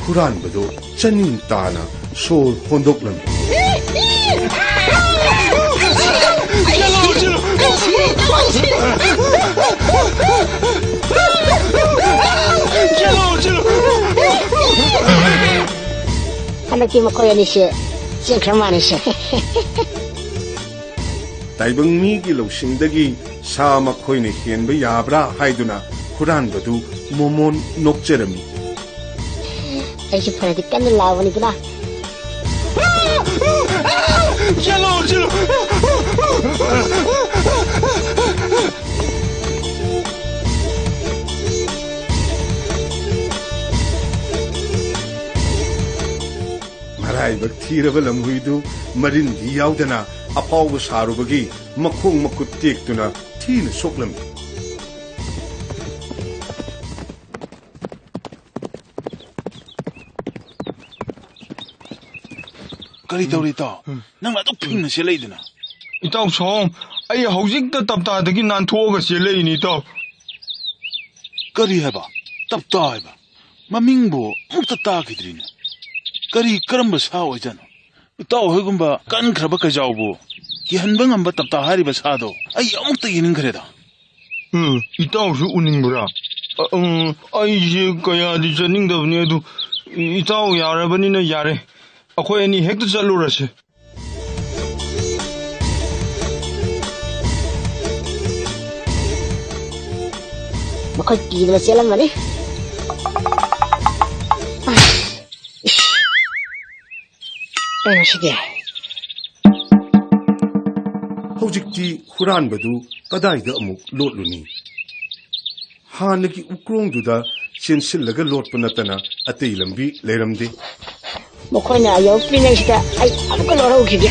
ꯍꯨꯔꯥꯟꯕꯗꯨ ꯆꯅꯤꯡ ꯇꯥꯅ ꯁꯣꯔ ꯍꯣꯟꯗꯣꯛꯂꯝꯃꯤ꯫ ꯍꯟꯗꯛꯇꯤ ꯃꯈꯣꯏ ꯑꯅꯤꯁꯦ ꯆꯦꯟꯈ꯭ꯔ ꯃꯥꯜꯂꯦꯁꯦ꯫ ꯇꯥꯏꯕꯪ ꯃꯤꯒꯤ ꯂꯧꯁꯤꯡꯗꯒꯤ ꯁꯥ ꯃꯈꯣꯏꯅ ꯍꯦꯟꯕ ꯌꯥꯕ꯭ꯔꯥ ꯍꯥꯏꯗꯨꯅ ꯍꯨꯔꯥꯟꯕꯗꯨ ꯃꯣꯃꯣꯟ ꯅꯣꯛꯆꯔꯝꯃꯤ꯫ ꯑꯩꯁꯨ ꯐꯔꯗꯤ ꯀꯟꯅ ꯂꯥꯎꯕꯅꯤꯗꯅ꯫ ꯆꯦꯜꯂꯣ, ꯆꯦꯜꯂꯣ꯫ ꯃꯔꯥꯏꯕꯛ ꯊꯤꯔꯕ ꯂꯝꯍꯨꯏꯗꯨ ꯃꯔꯤꯟꯗꯤ ꯌꯥꯎꯗꯅ ꯑꯐꯥꯎꯕ ꯁꯥꯔꯨꯕꯒꯤ ꯃꯈꯣꯡ ꯃꯈꯨꯠ ꯇꯦꯛꯇꯨꯅ ꯊꯤꯅ ꯁꯣꯛꯂꯝꯃꯤ꯫ ꯀꯔꯤ ꯇꯧꯔꯤ, ꯏꯇꯥꯎ? ꯎꯝ꯫ ꯅꯪꯅ ꯑꯗꯨꯛ ꯐꯤꯡꯅ ꯆꯦꯜꯂꯛꯏꯗꯨꯅ? ꯏꯇꯥꯎ ꯁꯣꯝ, ꯑꯩ ꯍꯧꯖꯤꯛꯇ ꯇꯞꯇꯥꯗꯒꯤ ꯅꯥꯟꯊꯣꯛꯑꯒ ꯆꯦꯜꯂꯛꯏꯅꯤ, ꯏꯇꯥꯎ꯫ ꯀꯔꯤ ꯍꯥꯏꯕ? ꯇꯞꯇꯥ ꯍꯥꯏꯕ? ꯃꯃꯤꯡꯕꯨ ꯑꯃꯨꯛꯇ ꯇꯥꯈꯤꯗ꯭ꯔꯤꯅꯦ꯫ ꯀꯔꯤ, ꯀꯔꯝꯕ ꯁꯥ ꯑꯣꯏꯖꯥꯠꯅꯣ? ꯏꯇꯥꯎ ꯍꯣꯏꯒꯨꯝꯕ ꯀꯟꯈ꯭ꯔꯕ ꯀꯩꯖꯥꯎꯕꯨ ꯀꯤꯍꯟꯕ ꯉꯝꯕ ꯇꯞꯇꯥ ꯍꯥꯏꯔꯤꯕ ꯁꯥꯗꯣ ꯑꯩ ꯑꯃꯨꯛꯇ ꯌꯦꯡꯅꯤꯡꯈ꯭ꯔꯦꯗ꯫ ꯎꯝ, ꯏꯇꯥꯎꯁꯨ ꯎꯅꯤꯡꯕ꯭ꯔꯥ? ꯑ, ꯎꯝ, ꯑꯩꯁꯦ ꯀꯌꯥꯗꯤ ꯆꯠꯅꯤꯡꯗꯕꯅꯤ, ꯑꯗꯨ ꯏꯇꯥꯎ ꯌꯥꯔꯕꯅꯤꯅ ꯌꯥꯔꯦ꯫ ꯑꯩꯈꯣꯏ ꯑꯅꯤ ꯍꯦꯛꯇ ꯆꯠꯂꯨꯔꯁꯦ꯫ ꯃꯈꯣꯏ ꯀꯤꯗꯅ ꯆꯦꯜꯂꯝꯃꯅꯤ꯫ ꯏꯁ꯫ ꯀꯩꯅꯣ ꯁꯤꯗꯤ? ꯍꯧꯖꯤꯛꯇꯤ ꯍꯨꯔꯥꯟꯕꯗꯨ ꯀꯗꯥꯏꯗ ꯑꯃꯨꯛ ꯂꯣꯠꯂꯨꯅꯤ? ꯍꯥꯟꯅꯒꯤ ꯎꯀ꯭ꯔꯣꯡꯗꯨꯗ ꯆꯦꯟꯁꯤꯜꯂꯒ ꯂꯣꯠꯄ ꯅꯠꯇꯅ ꯑꯇꯩ ꯂꯝꯕꯤ ꯂꯩꯔꯝꯗꯦ꯫ ꯃꯈꯣꯏꯅ ꯌꯧꯔꯛꯇ꯭ꯔꯤꯉꯩꯁꯤꯗ ꯑꯩ ꯑꯃꯨꯛꯀ ꯂꯣꯠꯍꯧꯈꯤꯒꯦ꯫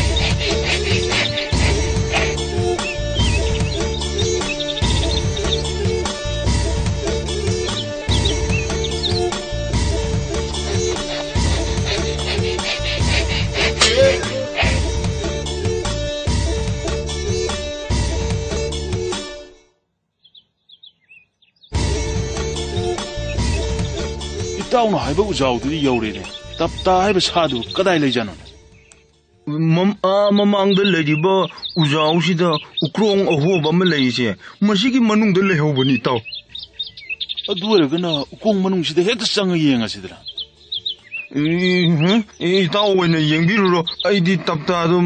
ꯏꯇꯥꯎꯅ ꯍꯥꯏꯕ ꯎꯖꯥꯎꯗꯨꯗꯤ ꯌꯧꯔꯦꯅꯦ꯫ ꯇꯞꯇꯥ ꯍꯥꯏꯕ ꯁꯥꯗꯨ ꯀꯗꯥꯏ ꯂꯩꯖꯥꯠꯅꯣꯅꯦ? ꯃꯝ-, ꯑꯥ ꯃꯃꯥꯡꯗ ꯂꯩꯔꯤꯕ ꯎꯖꯥꯎꯁꯤꯗ ꯎꯀ꯭ꯔꯣꯡ ꯑꯍꯣꯕ ꯑꯃ ꯂꯩꯔꯤꯁꯦ, ꯃꯁꯤꯒꯤ ꯃꯅꯨꯡꯗ ꯂꯩꯍꯧꯕꯅꯤ, ꯏꯇꯥꯎ꯫ ꯑꯗꯨ ꯑꯣꯏꯔꯒꯅ ꯎꯀ꯭ꯔꯣꯡ ꯃꯅꯨꯡꯁꯤꯗ ꯍꯦꯛꯇ ꯆꯪꯉ ꯌꯦꯡꯉꯁꯤꯗꯅ꯫ ꯏ-, ꯍ? ꯏꯇꯥꯎ ꯑꯣꯏꯅ ꯌꯦꯡꯕꯤꯔꯨꯔꯣ꯫ ꯑꯩꯗꯤ ꯇꯞꯇꯥꯗꯣ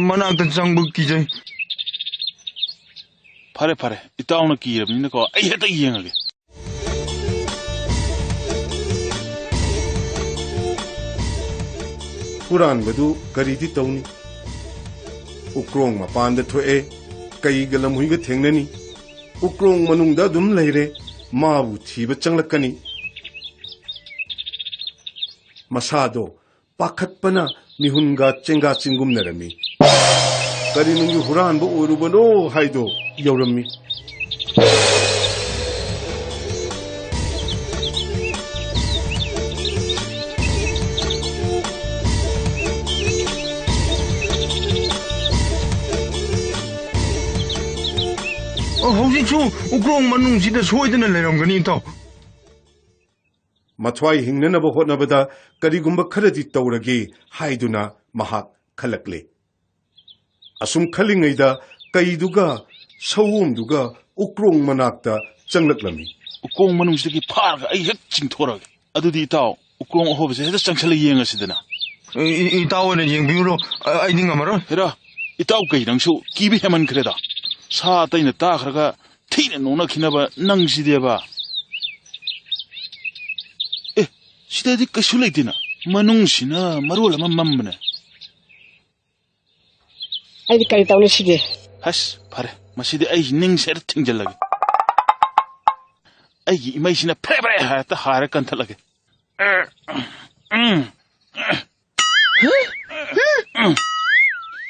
ꯃꯅꯥꯛꯇ ꯆꯪꯕ ꯀꯤꯖꯩ꯫ ꯐꯔꯦ, ꯐꯔꯦ꯫ ꯏꯇꯥꯎꯅ ꯀꯤꯔꯕꯅꯤꯅꯀꯣ, ꯑꯩ ꯍꯦꯛꯇ ꯌꯦꯡꯉꯒꯦ꯫ ꯍꯨꯔꯥꯟꯕꯗꯨ ꯀꯔꯤꯗꯤ ꯇꯧꯅꯤ? ꯎꯀ꯭ꯔꯣꯡ ꯃꯄꯥꯟꯗ ꯊꯣꯛꯑꯦ, ꯀꯩꯒ ꯂꯝꯍꯨꯏꯒ ꯊꯦꯡꯅꯅꯤ꯫ ꯎꯀ꯭ꯔꯣꯡ ꯃꯅꯨꯡꯗ ꯑꯗꯨꯝ ꯂꯩꯔꯦ, ꯃꯥꯕꯨ ꯊꯤꯕ ꯆꯪꯂꯛꯀꯅꯤ꯫ ꯃꯁꯥꯗꯣ ꯄꯥꯈꯠꯄꯅ ꯃꯤꯍꯨꯟꯒ ꯆꯦꯡꯒꯥ ꯆꯤꯡꯒꯨꯝꯅꯔꯝꯃꯤ꯫ ꯀꯔꯤ ꯅꯨꯡꯒꯤ ꯍꯨꯔꯥꯟꯕ ꯑꯣꯏꯔꯨꯕꯅꯣ ꯍꯥꯏꯗꯣ ꯌꯧꯔꯝꯃꯤ꯫ ꯑꯣ, ꯍꯧꯖꯤꯛꯁꯨ ꯎꯀ꯭ꯔꯣꯡ ꯃꯅꯨꯡꯁꯤꯗ ꯁꯣꯏꯗꯅ ꯂꯩꯔꯝꯒꯅꯤ, ꯏꯇꯥꯎ꯫ ꯃꯊ꯭ꯋꯥꯏ ꯍꯤꯡꯅꯅꯕ ꯍꯣꯠꯅꯕꯗ ꯀꯔꯤꯒꯨꯝꯕ ꯈꯔꯗꯤ ꯇꯧꯔꯒꯦ ꯍꯥꯏꯗꯨꯅ ꯃꯍꯥꯛ ꯈꯜꯂꯛꯂꯦ꯫ ꯑꯁꯨꯝ ꯈꯜꯂꯤꯉꯩꯗ ꯀꯩꯗꯨꯒ ꯁꯑꯣꯝꯗꯨꯒ ꯎꯀ꯭ꯔꯣꯡ ꯃꯅꯥꯛꯇ ꯆꯪꯂꯛꯂꯝꯃꯤ꯫ ꯎꯀ꯭ꯔꯣꯡ ꯃꯅꯨꯡꯁꯤꯗꯒꯤ ꯐꯥꯔꯒ ꯑꯩ ꯍꯦꯛ ꯆꯤꯡꯊꯣꯔꯛꯑꯒꯦ꯫ ꯑꯗꯨꯗꯤ ꯏꯇꯥꯎ, ꯎꯀ꯭ꯔꯣꯡ ꯑꯍꯣꯕꯁꯦ ꯍꯦꯛꯇ ꯆꯪꯁꯜꯂ ꯌꯦꯡꯉꯁꯤꯗꯅ꯫ ꯏ-, ꯏ-, ꯏꯇꯥꯎ ꯑꯣꯏꯅ ꯌꯦꯡꯕꯤꯔꯨꯔꯣ꯫ ꯑ-, ꯑꯩꯗꯤ ꯉꯝꯃꯔꯣꯏ꯫ ꯍꯦꯔꯥ, ꯏꯇꯥꯎ ꯀꯩ ꯅꯪꯁꯨ ꯀꯤꯕ ꯍꯦꯃꯟꯈ꯭ꯔꯦꯗ꯫ ꯁꯥ ꯑꯇꯩꯅ ꯇꯥꯈ꯭ꯔꯒ ꯊꯤꯅ ꯅꯣꯛꯅꯈꯤꯅꯕ ꯅꯪꯁꯤꯗꯦꯕ꯫ ꯑꯦ, ꯁꯤꯗꯗꯤ ꯀꯩꯁꯨ ꯂꯩꯇꯦꯅ꯫ ꯃꯅꯨꯡꯁꯤꯅ ꯃꯔꯣꯜ ꯑꯃ ꯃꯝꯕꯅꯦ꯫ ꯑꯩꯗꯤ ꯀꯔꯤ ꯇꯧꯅꯤ ꯁꯤꯗꯤ? ꯑꯁ, ꯐꯔꯦ, ꯃꯁꯤꯗꯤ ꯑꯩ ꯅꯤꯡꯁꯦ ꯊꯤꯡꯖꯤꯜꯂꯒꯦ꯫ ꯑꯩꯒꯤ ꯏꯃꯩꯁꯤꯅ ꯐ꯭ꯔꯦ ꯐ꯭ꯔꯦ ꯍꯦꯛꯇ ꯍꯥꯏꯔ ꯀꯟꯊꯠꯂꯒꯦ꯫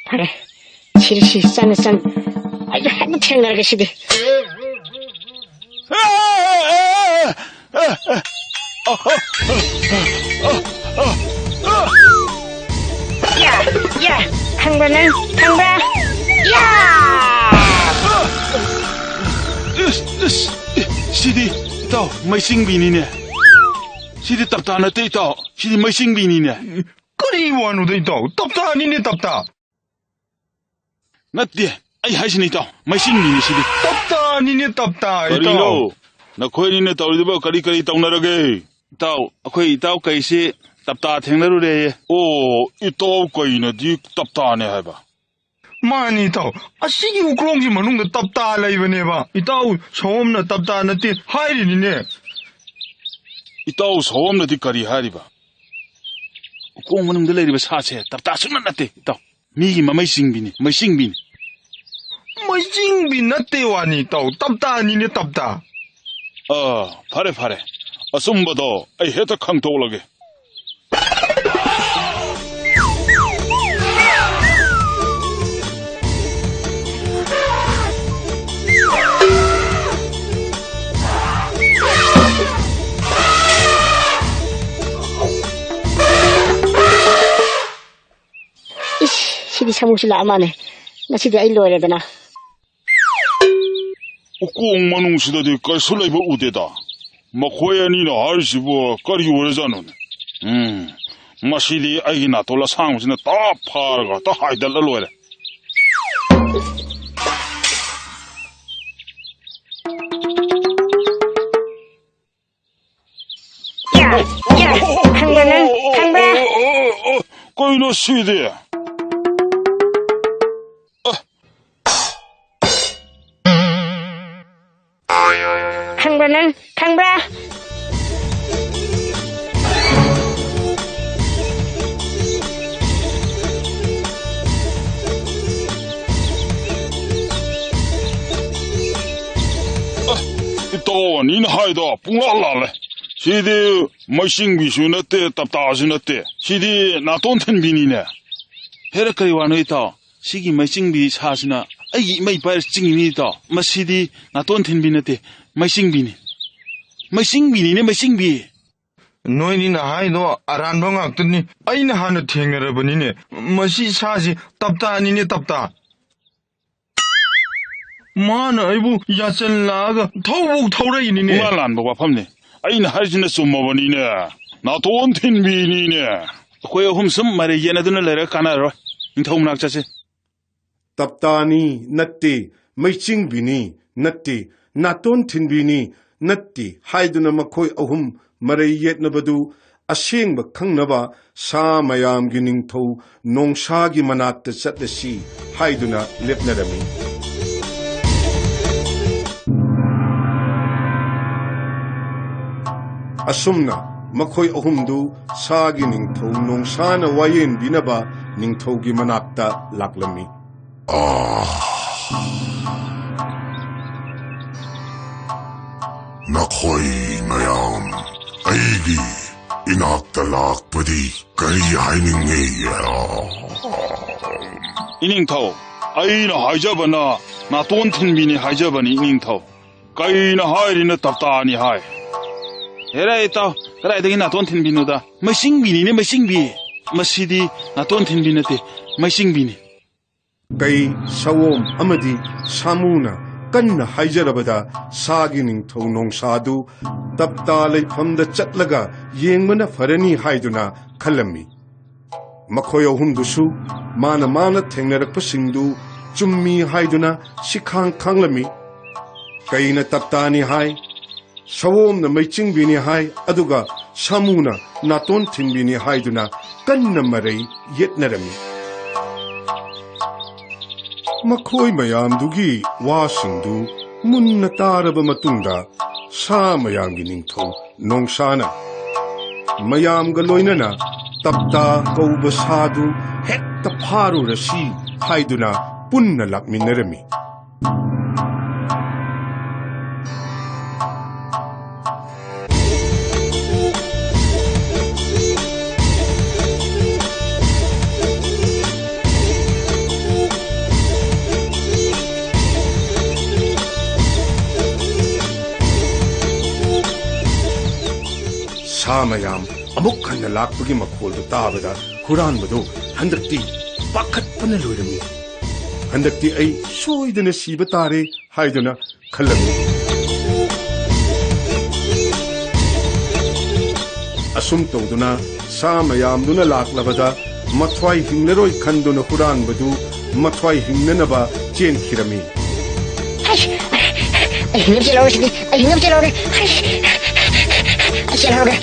ꯐꯔꯦ, ꯁꯤꯗꯤ ꯁꯤ ꯆꯪꯉ ꯆꯪ ꯑꯩꯁꯨ ꯍꯦꯛꯇ ꯊꯦꯡꯅꯔꯒꯦ ꯁꯤꯗꯤ꯫ ꯌꯥ, ꯌꯥ, ꯈꯪꯕ꯭ꯔꯥ ꯅꯪ? ꯈꯪꯕ꯭ꯔꯥ? ꯌꯥ! ꯏꯁ, ꯏꯁ, ꯏ, ꯁꯤꯗꯤ ꯏꯇꯥꯎ ꯃꯩꯁꯤꯡꯕꯤꯅꯤꯅꯦ꯫ ꯁꯤꯗꯤ ꯇꯞꯇꯥ ꯅꯠꯇꯦ ꯏꯇꯥꯎ, ꯁꯤꯗꯤ ꯃꯩꯁꯤꯡꯕꯤꯅꯤꯅꯦ꯫ ꯀꯔꯤ ꯋꯥꯅꯣꯗ ꯏꯇꯥꯎ? ꯇꯞꯇꯥꯅꯤꯅꯦ ꯇꯞꯇꯥ꯫ ꯅꯠꯇꯦ, ꯑꯩ ꯍꯥꯏꯁꯤꯅꯤ ꯏꯇꯥꯎ, ꯃꯩꯁꯤꯡꯕꯤꯅꯤ ꯁꯤꯗꯤ꯫ ꯇꯞꯇꯥꯅꯤꯅꯦ ꯇꯞꯇꯥ, ꯏꯇꯥꯎ꯫ ꯀꯔꯤꯅꯣ? ꯅꯈꯣꯏꯅꯤꯅ ꯇꯧꯔꯤꯗꯨꯕꯨ ꯀꯔꯤ ꯀꯔꯤ ꯇꯧꯅꯔꯒꯦ? ꯏꯇꯥꯎ, ꯑꯩꯈꯣꯏ ꯏꯇꯥꯎ ꯀꯩꯁꯤ ꯇꯞꯇꯥ ꯊꯦꯡꯅꯔꯨꯔꯦꯌꯦ꯫ ꯑꯣ, ꯏꯇꯥꯎ ꯀꯩꯅꯗꯤ ꯇꯞꯇꯥꯅꯦ ꯍꯥꯏꯕ? ꯃꯥꯅꯤ ꯏꯇꯥꯎ, ꯑꯁꯤꯒꯤ ꯎꯀ꯭ꯔꯣꯡꯁꯤ ꯃꯅꯨꯡꯗ ꯇꯞꯇꯥ ꯂꯩꯕꯅꯦꯕ꯫ ꯏꯇꯥꯎ ꯁꯣꯝꯅ ꯇꯞꯇꯥ ꯅꯠꯇꯦ ꯍꯥꯏꯔꯤꯅꯤꯅꯦ꯫ ꯏꯇꯥꯎ ꯁꯣꯝꯅꯗꯤ ꯀꯔꯤ ꯍꯥꯏꯔꯤꯕ? ꯎꯀ꯭ꯔꯣꯡ ꯃꯅꯨꯡꯗ ꯂꯩꯔꯤꯕ ꯁꯥꯁꯦ ꯇꯞꯇꯥ ꯁꯨꯡꯅꯠ ꯅꯠꯇꯦ ꯏꯇꯥꯎ꯫ ꯃꯤꯒꯤ ꯃꯃꯩ ꯆꯤꯡꯕꯤꯅꯤ, ꯃꯩꯆꯤꯡꯕꯤꯅꯤ꯫ ꯃꯩꯆꯤꯡꯕꯤ ꯅꯠꯇꯦ ꯋꯥꯅꯤ ꯏꯇꯥꯎ, ꯇꯞꯇꯥꯅꯤꯅꯦ ꯇꯞꯇꯥ꯫ ꯑꯥ, ꯐꯔꯦ ꯐꯔꯦ, ꯑꯆꯨꯝꯕꯗꯣ ꯑꯩ ꯍꯦꯛꯇ ꯈꯪꯗꯣꯛꯂꯒꯦ꯫ ꯏꯁ, ꯁꯤꯗꯤ ꯁꯥꯃꯨꯁꯨ ꯂꯥꯛꯑ ꯃꯥꯜꯂꯦ꯫ ꯉꯁꯤꯗꯤ ꯑꯩ ꯂꯣꯏꯔꯦꯗꯅ꯫ ꯎꯀꯣꯡ ꯃꯅꯨꯡꯁꯤꯗꯗꯤ ꯀꯩꯁꯨ ꯂꯩꯕ ꯎꯗꯦꯗ꯫ ꯃꯈꯣꯏ ꯑꯅꯤꯅ ꯍꯥꯏꯔꯤꯁꯤꯕꯨ ꯀꯔꯤ ꯑꯣꯏꯔꯖꯥꯠꯅꯣꯅꯦ? ꯎꯝ, ꯃꯁꯤꯗꯤ ꯑꯩꯒꯤ ꯅꯥꯇꯣꯟ ꯑꯁꯥꯡꯕꯁꯤꯅ ꯇꯞ ꯐꯥꯔꯒ ꯇ ꯍꯥꯏꯗꯠꯂ ꯂꯣꯏꯔꯦ꯫ ꯌꯥ, ꯌꯥ, ꯈꯪꯕ꯭ꯔꯥ ꯅꯪ? ꯈꯪꯕ꯭ꯔꯥ? ꯀꯩꯅꯣ ꯁꯤꯗꯤ? ꯈꯪꯕ꯭ꯔꯥ ꯅꯪ? ꯈꯪꯕ꯭ꯔꯥ? ꯏꯇꯥꯎ ꯑꯅꯤꯅ ꯍꯥꯏꯗꯣ ꯄꯨꯡꯂꯥꯜ ꯂꯥꯜꯂꯦ꯫ ꯁꯤꯗꯤ ꯃꯩꯆꯤꯡꯕꯤꯁꯨ ꯅꯠꯇꯦ, ꯇꯞꯇꯥꯁꯨ ꯅꯠꯇꯦ꯫ ꯁꯤꯗꯤ ꯅꯥꯇꯣꯟ ꯊꯤꯟꯕꯤꯅꯤꯅꯦ꯫ ꯍꯦꯔꯥ, ꯀꯔꯤ ꯋꯥꯅꯣ ꯏꯇꯥꯎ? ꯁꯤꯒꯤ ꯃꯩꯆꯤꯡꯕꯤ ꯁꯥꯁꯤꯅ ꯑꯩꯒꯤ ꯏꯃꯩ ꯄꯥꯏꯔ ꯆꯤꯡꯉꯤꯅꯤ ꯏꯇꯥꯎ꯫ ꯃꯁꯤꯗꯤ ꯅꯥꯇꯣꯟ ꯊꯤꯟꯕꯤ ꯅꯠꯇꯦ, ꯃꯩꯆꯤꯡꯕꯤꯅꯤ꯫ ꯃꯩꯆꯤꯡꯕꯤꯅꯤꯅꯦ, ꯃꯩꯆꯤꯡꯕꯤ꯫ ꯅꯣꯏꯅꯤꯅ ꯍꯥꯏꯗꯣ ꯑꯔꯥꯟꯕ ꯉꯥꯛꯇꯅꯤ꯫ ꯑꯩꯅ ꯍꯥꯟꯅ ꯊꯦꯡꯅꯔꯕꯅꯤꯅꯦ꯫ ꯃꯁꯤ ꯁꯥꯁꯤ ꯇꯞꯇꯥꯅꯤꯅꯦ, ꯇꯞꯇꯥ꯫ ꯃꯥꯅ ꯑꯩꯕꯨ ꯌꯥꯆꯜꯂꯛꯑꯒ ꯊꯧꯕꯧ ꯊꯧꯔꯛꯏꯅꯤꯅꯦ꯫ ꯄꯨꯡꯂꯥꯟ ꯂꯥꯟꯕ ꯋꯥꯐꯝꯅꯤ꯫ ꯑꯩꯅ ꯍꯥꯏꯔꯤꯁꯤꯅ ꯆꯨꯝꯃꯕꯅꯤꯅꯦ꯫ ꯅꯥꯇꯣꯟ ꯊꯤꯟꯕꯤꯅꯤꯅꯦ꯫ ꯑꯩꯈꯣꯏ ꯑꯍꯨꯝ ꯁꯨꯝ ꯃꯔꯩ ꯌꯦꯠꯅꯗꯨꯅ ꯂꯩꯔꯒ ꯀꯥꯟꯅꯔꯔꯣꯏ꯫ ꯅꯤꯡꯊꯧ ꯃꯅꯥꯛ ꯆꯠꯁꯤ꯫ ꯇꯞꯇꯥꯅꯤ ꯅꯠꯇꯦ, ꯃꯩꯆꯤꯡꯕꯤꯅꯤ ꯅꯠꯇꯦ, ꯅꯥꯇꯣꯟ ꯊꯤꯟꯕꯤꯅꯤ ꯅꯠꯇꯦ ꯍꯥꯏꯗꯨꯅ ꯃꯈꯣꯏ ꯑꯍꯨꯝ ꯃꯔꯩ ꯌꯦꯠꯅꯕꯗꯨ ꯑꯁꯦꯡꯕ ꯈꯪꯅꯕ ꯁꯥ ꯃꯌꯥꯝꯒꯤ ꯅꯤꯡꯊꯧ ꯅꯣꯡꯁꯥꯒꯤ ꯃꯅꯥꯛꯇ ꯆꯠꯂꯁꯤ ꯍꯥꯏꯗꯨꯅ ꯂꯦꯞꯅꯔꯝꯃꯤ꯫ ꯑꯁꯨꯝꯅ ꯃꯈꯣꯏ ꯑꯍꯨꯝꯗꯨ ꯁꯥꯒꯤ ꯅꯤꯡꯊꯧ ꯅꯣꯡꯁꯥꯅ ꯋꯥꯌꯦꯟꯕꯤꯅꯕ ꯅꯤꯡꯊꯧꯒꯤ ꯃꯅꯥꯛꯇ ꯂꯥꯛꯂꯝꯃꯤ꯫ ꯑꯥ, ꯅꯈꯣꯏ ꯃꯌꯥꯝ ꯑꯩꯒꯤ ꯏꯅꯥꯛꯇ ꯂꯥꯛꯄꯗꯤ ꯀꯔꯤ ꯍꯥꯏꯅꯤꯡꯉꯤ? ꯏꯅꯤꯡꯊꯧ, ꯑꯩꯅ ꯍꯥꯏꯖꯕꯅ ꯅꯥꯇꯣꯟ ꯊꯤꯟꯕꯤꯅꯤ ꯍꯥꯏꯖꯕꯅꯤ, ꯏꯅꯤꯡꯊꯧ꯫ ꯀꯩꯅ ꯍꯥꯏꯔꯤꯅ ꯇꯞꯇꯥꯅꯤ ꯍꯥꯏ? ꯍꯦꯔꯥ ꯏꯇꯥꯎ, ꯀꯗꯥꯏꯗꯒꯤ ꯅꯥꯇꯣꯟ ꯊꯤꯟꯕꯤꯅꯣꯗ? ꯃꯩꯆꯤꯡꯕꯤꯅꯤꯅꯦ, ꯃꯩꯆꯤꯡꯕꯤ꯫ ꯃꯁꯤꯗꯤ ꯅꯥꯇꯣꯟ ꯊꯤꯟꯕꯤ ꯅꯠꯇꯦ, ꯃꯩꯆꯤꯡꯕꯤꯅꯤ꯫ ꯀꯩ, ꯁꯑꯣꯝ ꯑꯃꯗꯤ ꯁꯥꯃꯨꯅ ꯀꯟꯅ ꯍꯥꯏꯖꯔꯕꯗ ꯁꯥꯒꯤ ꯅꯤꯡꯊꯧ ꯅꯣꯡꯁꯥꯗꯨ ꯇꯞꯇꯥ ꯂꯩꯐꯝꯗ ꯆꯠꯂꯒ ꯌꯦꯡꯕꯅ ꯐꯔꯅꯤ ꯍꯥꯏꯗꯨꯅ ꯈꯜꯂꯝꯃꯤ꯫ ꯃꯈꯣꯏ ꯑꯍꯨꯝꯗꯨꯁꯨ ꯃꯥꯅ ꯃꯥꯅ ꯊꯦꯡꯅꯔꯛꯄꯁꯤꯡꯗꯨ ꯆꯨꯝꯃꯤ ꯍꯥꯏꯗꯨꯅ ꯁꯤꯈꯥꯡ ꯈꯥꯡꯂꯝꯃꯤ꯫ ꯀꯩꯅ ꯇꯞꯇꯥꯅꯤ ꯍꯥꯏ, ꯁꯑꯣꯝꯅ ꯃꯩꯆꯤꯡꯕꯤꯅꯤ ꯍꯥꯏ, ꯑꯗꯨꯒ ꯁꯥꯃꯨꯅ ꯅꯥꯇꯣꯟ ꯊꯤꯟꯕꯤꯅꯤ ꯍꯥꯏꯗꯨꯅ ꯀꯟꯅ ꯃꯔꯩ ꯌꯦꯠꯅꯔꯝꯃꯤ꯫ ꯃꯈꯣꯏ ꯃꯌꯥꯝꯗꯨꯒꯤ ꯋꯥꯁꯤꯡꯗꯨ ꯃꯨꯟꯅ ꯇꯥꯔꯕ ꯃꯇꯨꯡꯗ ꯁꯥ ꯃꯌꯥꯝꯒꯤ ꯅꯤꯡꯊꯧ ꯅꯣꯡꯁꯥꯅ ꯃꯌꯥꯝꯒ ꯂꯣꯏꯅꯅ ꯇꯞꯇꯥ ꯀꯧꯕ ꯁꯥꯗꯨ ꯍꯦꯛꯇ ꯐꯥꯔꯨꯔꯁꯤ ꯍꯥꯏꯗꯨꯅ ꯄꯨꯟꯅ ꯂꯥꯛꯃꯤꯟꯅꯔꯝꯃꯤ꯫ ꯁꯥ ꯃꯌꯥꯝ ꯑꯃꯨꯛ ꯍꯟꯅ ꯂꯥꯛꯄꯒꯤ ꯃꯈꯣꯜꯗꯨ ꯇꯥꯕꯗ ꯍꯨꯔꯥꯟꯕꯗꯨ ꯍꯟꯗꯛꯇꯤ ꯄꯥꯈꯠꯄꯅ ꯂꯣꯏꯔꯝꯃꯤ꯫ "ꯍꯟꯗꯛꯇꯤ ꯑꯩ ꯁꯣꯏꯗꯅ ꯁꯤꯕ ꯇꯥꯔꯦ" ꯍꯥꯏꯗꯨꯅ ꯈꯜꯂꯝꯃꯤ꯫ ꯑꯁꯨꯝ ꯇꯧꯗꯨꯅ ꯁꯥ ꯃꯌꯥꯝꯗꯨꯅ ꯂꯥꯛꯂꯕꯗ ꯃꯊ꯭ꯋꯥꯏ ꯍꯤꯡꯂꯔꯣꯏ ꯈꯟꯗꯨꯅ ꯍꯨꯔꯥꯟꯕꯗꯨ ꯃꯊ꯭ꯋꯥꯏ ꯍꯤꯡꯅꯅꯕ ꯆꯦꯟꯈꯤꯔꯝꯃꯤ꯫ ꯑꯩ, ꯑꯩ ꯍꯤꯡꯅꯕ ꯆꯦꯜꯍꯧꯔꯁꯤꯗꯤ, ꯑꯩ ꯍꯤꯡꯅꯕ ꯆꯦꯜꯍꯧꯔꯒꯦ꯫ ꯑꯩ, ꯑꯩ ꯆꯦꯜꯍꯧꯔꯒꯦ꯫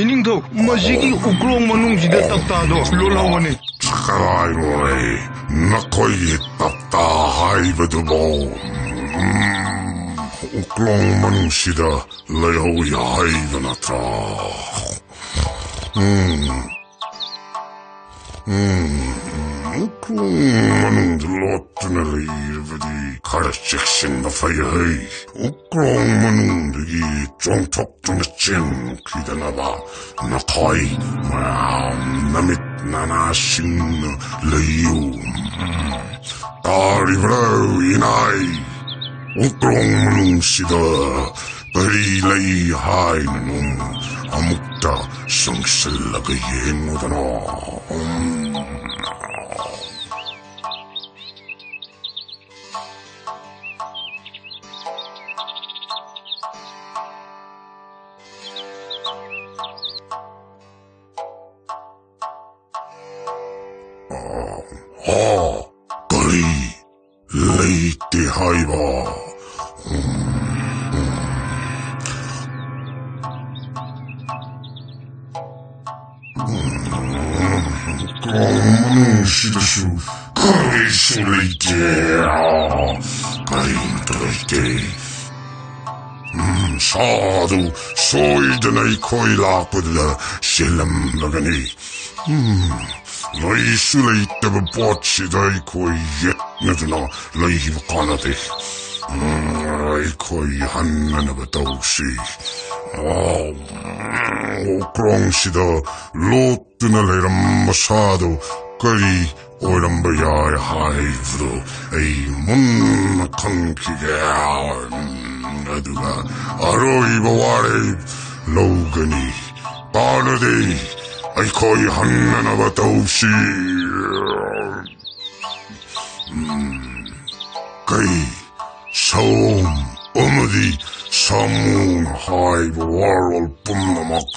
ꯏꯅꯤꯡꯊꯧ, ꯃꯁꯤꯒꯤ ꯎꯀ꯭ꯔꯣꯡ ꯃꯅꯨꯡꯁꯤꯗ ꯇꯞꯇꯥꯗꯣ ꯂꯣꯜꯍꯧꯕꯅꯤ꯫ ꯀꯗꯥꯏꯔꯣꯏ, ꯅꯈꯣꯏꯒꯤ ꯇꯞꯇꯥ ꯍꯥꯏꯕꯗꯨꯕꯨ? ꯎꯝ, ꯎꯀ꯭ꯔꯣꯡ ꯃꯅꯨꯡꯁꯤꯗ ꯂꯩꯍꯧꯏ ꯍꯥꯏꯕ ꯅꯠꯇ꯭ꯔꯥ? ꯎꯝ, ꯎꯝ, ꯎꯀ꯭ꯔꯣꯡ ꯃꯅꯨꯡꯗ ꯂꯣꯠꯇꯨꯅ ꯂꯩꯔꯕꯗꯤ ꯈꯔ ꯆꯦꯛꯁꯤꯟꯕ ꯐꯩ ꯍꯩ꯫ ꯎꯀ꯭ꯔꯣꯡ ꯃꯅꯨꯡꯗꯒꯤ ꯆꯣꯡꯊꯣꯛꯇꯨꯅ ꯆꯦꯟꯈꯤꯗꯅꯕ ꯅꯈꯣꯏ ꯃꯌꯥꯝ ꯅꯃꯤꯠ ꯅꯅꯥꯁꯤꯡꯅ ꯂꯩꯌꯨ꯫ ꯇꯥꯔꯤꯕ꯭ꯔꯥ, ꯏꯅꯥꯏ? ꯎꯀ꯭ꯔꯣꯡ ꯃꯅꯨꯡꯁꯤꯗ ꯀꯔꯤ ꯂꯩ ꯍꯥꯏꯅꯅꯣ? ꯑꯃꯨꯛꯇ ꯆꯪꯁꯤꯜꯂꯒ ꯌꯦꯡꯉꯨꯗꯅ꯫ ꯎꯝ꯫ ꯑꯥ, ꯀꯔꯤ? ꯂꯩꯇꯦ ꯍꯥꯏꯕ? ꯎꯝ, ꯎꯝ, ꯎꯝ, ꯎꯝ, ꯎꯀ꯭ꯔꯣꯡ ꯃꯅꯨꯡꯁꯤꯗꯁꯨ ꯀꯔꯤꯁꯨ ꯂꯩꯇꯦ꯫ ꯑꯥ, ꯀꯔꯤꯃꯠꯇ ꯂꯩꯇꯦ꯫ ꯎꯝ, ꯁꯥꯗꯨ ꯁꯣꯏꯗꯅ ꯑꯩꯈꯣꯏ ꯂꯥꯛꯄꯗꯨꯗ ꯆꯦꯜꯂꯝꯂꯒꯅꯤ꯫ ꯎꯝ, ꯂꯩꯁꯨ ꯂꯩꯇꯕ ꯄꯣꯠꯁꯤꯗ ꯑꯩꯈꯣꯏ ꯌꯦꯠꯅꯗꯨꯅ ꯂꯩꯕ ꯀꯥꯟꯅꯗꯦ꯫ ꯎꯝ, ꯑꯩꯈꯣꯏ ꯍꯟꯅꯅꯕ ꯇꯧꯁꯤ꯫ ꯑꯥ, ꯎꯝ, ꯎꯀ꯭ꯔꯣꯡꯁꯤꯗ ꯂꯣꯠ ꯇꯨꯅ ꯂꯩꯔꯝꯕ ꯁꯥꯗꯨ ꯀꯔꯤ ꯑꯣꯏꯔꯝꯕ ꯌꯥꯏ ꯍꯥꯏꯕꯗꯨ ꯑꯩ ꯃꯨꯟꯅ ꯈꯪꯈꯤꯒꯦ꯫ ꯑꯗꯨꯒ ꯑꯔꯣꯏꯕ ꯋꯥꯔꯦꯞ ꯂꯧꯒꯅꯤ꯫ ꯀꯥꯟꯅꯗꯦ, ꯑꯩꯈꯣꯏ ꯍꯟꯅꯅꯕ ꯇꯧꯁꯤ꯫ ꯎꯝ, ꯀꯩ, ꯁꯑꯣꯝ ꯑꯃꯗꯤ ꯁꯥꯃꯨꯅ ꯍꯥꯏꯕ ꯋꯥꯔꯣꯜ ꯄꯨꯝꯅꯃꯛ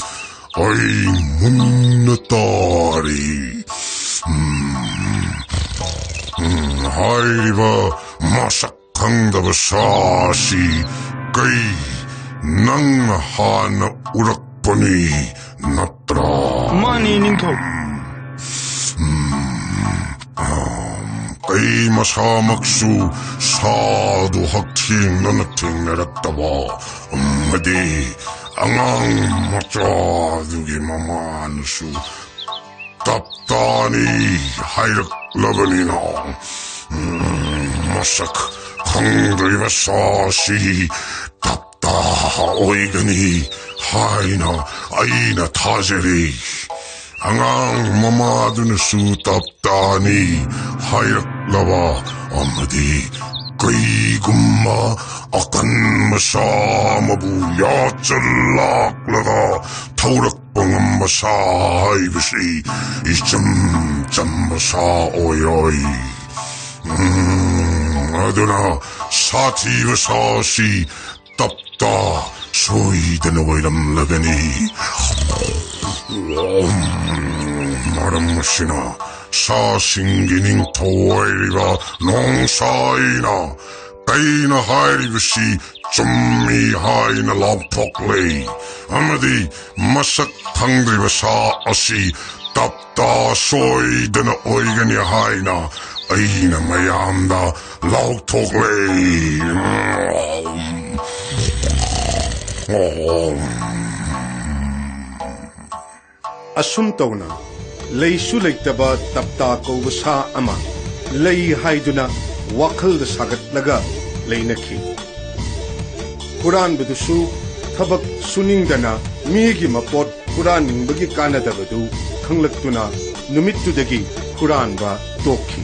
ꯑꯩ ꯃꯨꯟꯅ ꯇꯥꯔꯤ꯫ ꯎꯝ, ꯎꯝ, ꯍꯥꯏꯔꯤꯕ ꯃꯁꯛ ꯈꯪꯗꯕ ꯁꯥ ꯑꯁꯤ ꯀꯩ, ꯅꯪꯅ ꯍꯥꯟꯅ ꯎꯔꯛ ꯄꯅꯤ ꯅꯠꯇ꯭ꯔꯥ? ꯃꯥꯅꯤ, ꯅꯤꯡꯊꯧ꯫ ꯎꯝ, ꯑꯝ, ꯀꯩ ꯃꯁꯥꯃꯛꯁꯨ ꯁꯥꯗꯨ ꯍꯛꯊꯦꯡꯅꯅ ꯊꯦꯡꯅꯔꯛꯇꯕ ꯑꯃꯗꯤ ꯑꯉꯥꯡ ꯃꯆꯥꯗꯨꯒꯤ ꯃꯃꯥꯅꯁꯨ ꯇꯞꯇꯥꯅꯤ ꯍꯥꯏꯔꯛꯂꯕꯅꯤꯅ, ꯎꯝ, ꯃꯁꯛ ꯈꯪꯗ꯭ꯔꯤꯕ ꯁꯥꯁꯤ ꯇꯞꯇꯥ ꯑꯣꯏꯒꯅꯤ ꯍꯥꯏꯅ ꯑꯩꯅ ꯊꯥꯖꯔꯤ꯫ ꯑꯉꯥꯡ ꯃꯃꯥꯗꯨꯅꯁꯨ ꯇꯞꯇꯥꯅꯤ ꯍꯥꯏꯔꯛꯂꯕ ꯑꯃꯗꯤ ꯀꯩꯒꯨꯝꯕ ꯑꯀꯟꯕ ꯁꯥ ꯑꯃꯕꯨ ꯌꯥꯆꯜꯂꯛꯂꯒ ꯊꯧꯔꯛꯄ ꯉꯝꯕ ꯁꯥ ꯍꯥꯏꯕꯁꯤ ꯏꯆꯝ ꯆꯝꯕ ꯁꯥ ꯑꯣꯏꯔꯣꯏ꯫ ꯎꯝ, ꯑꯗꯨꯅ ꯁꯥꯊꯤꯕ ꯁꯥꯁꯤ ꯇꯞꯇꯥ ꯁꯣꯏꯗꯅ ꯑꯣꯏꯔꯝꯂꯒꯅꯤ꯫ ꯎꯝ, ꯃꯔꯝ ꯑꯁꯤꯅ ꯁꯥꯁꯤꯡꯒꯤ ꯅꯤꯡꯊꯧ ꯑꯣꯏꯔꯤꯕ ꯅꯣꯡꯁꯥꯏꯅ ꯀꯩꯅ ꯍꯥꯏꯔꯤꯕꯁꯤ ꯆꯨꯝꯃꯤ ꯍꯥꯏꯅ ꯂꯥꯎꯊꯣꯛꯂꯦ, ꯑꯃꯗꯤ ꯃꯁꯛ ꯈꯪꯗ꯭ꯔꯤꯕ ꯁꯥ ꯑꯁꯤ ꯇꯞꯇꯥ ꯁꯣꯏꯗꯅ ꯑꯣꯏꯒꯅꯤ ꯍꯥꯏꯅ ꯑꯩꯅ ꯃꯌꯥꯝꯗ ꯂꯥꯎꯊꯣꯛꯂꯦ꯫ ꯑꯁꯨꯝ ꯇꯧꯅ ꯂꯩꯁꯨ ꯂꯩꯇꯕ ꯇꯞꯇꯥ ꯀꯧꯕ ꯁꯥ ꯑꯃ ꯂꯩ ꯍꯥꯏꯗꯨꯅ ꯋꯥꯈꯜꯗ ꯁꯥꯒꯠꯂꯒ ꯂꯩꯅꯈꯤ꯫ ꯍꯨꯔꯥꯟꯕꯗꯨꯁꯨ ꯊꯕꯛ ꯁꯨꯅꯤꯡꯗꯅ ꯃꯤꯒꯤ ꯃꯄꯣꯠ ꯍꯨꯔꯥꯟꯅꯤꯡꯕꯒꯤ ꯀꯥꯟꯅꯗꯕꯗꯨ ꯈꯪꯂꯛꯇꯨꯅ ꯅꯨꯃꯤꯠꯇꯨꯗꯒꯤ ꯍꯨꯔꯥꯟꯕ ꯇꯣꯛꯈꯤ꯫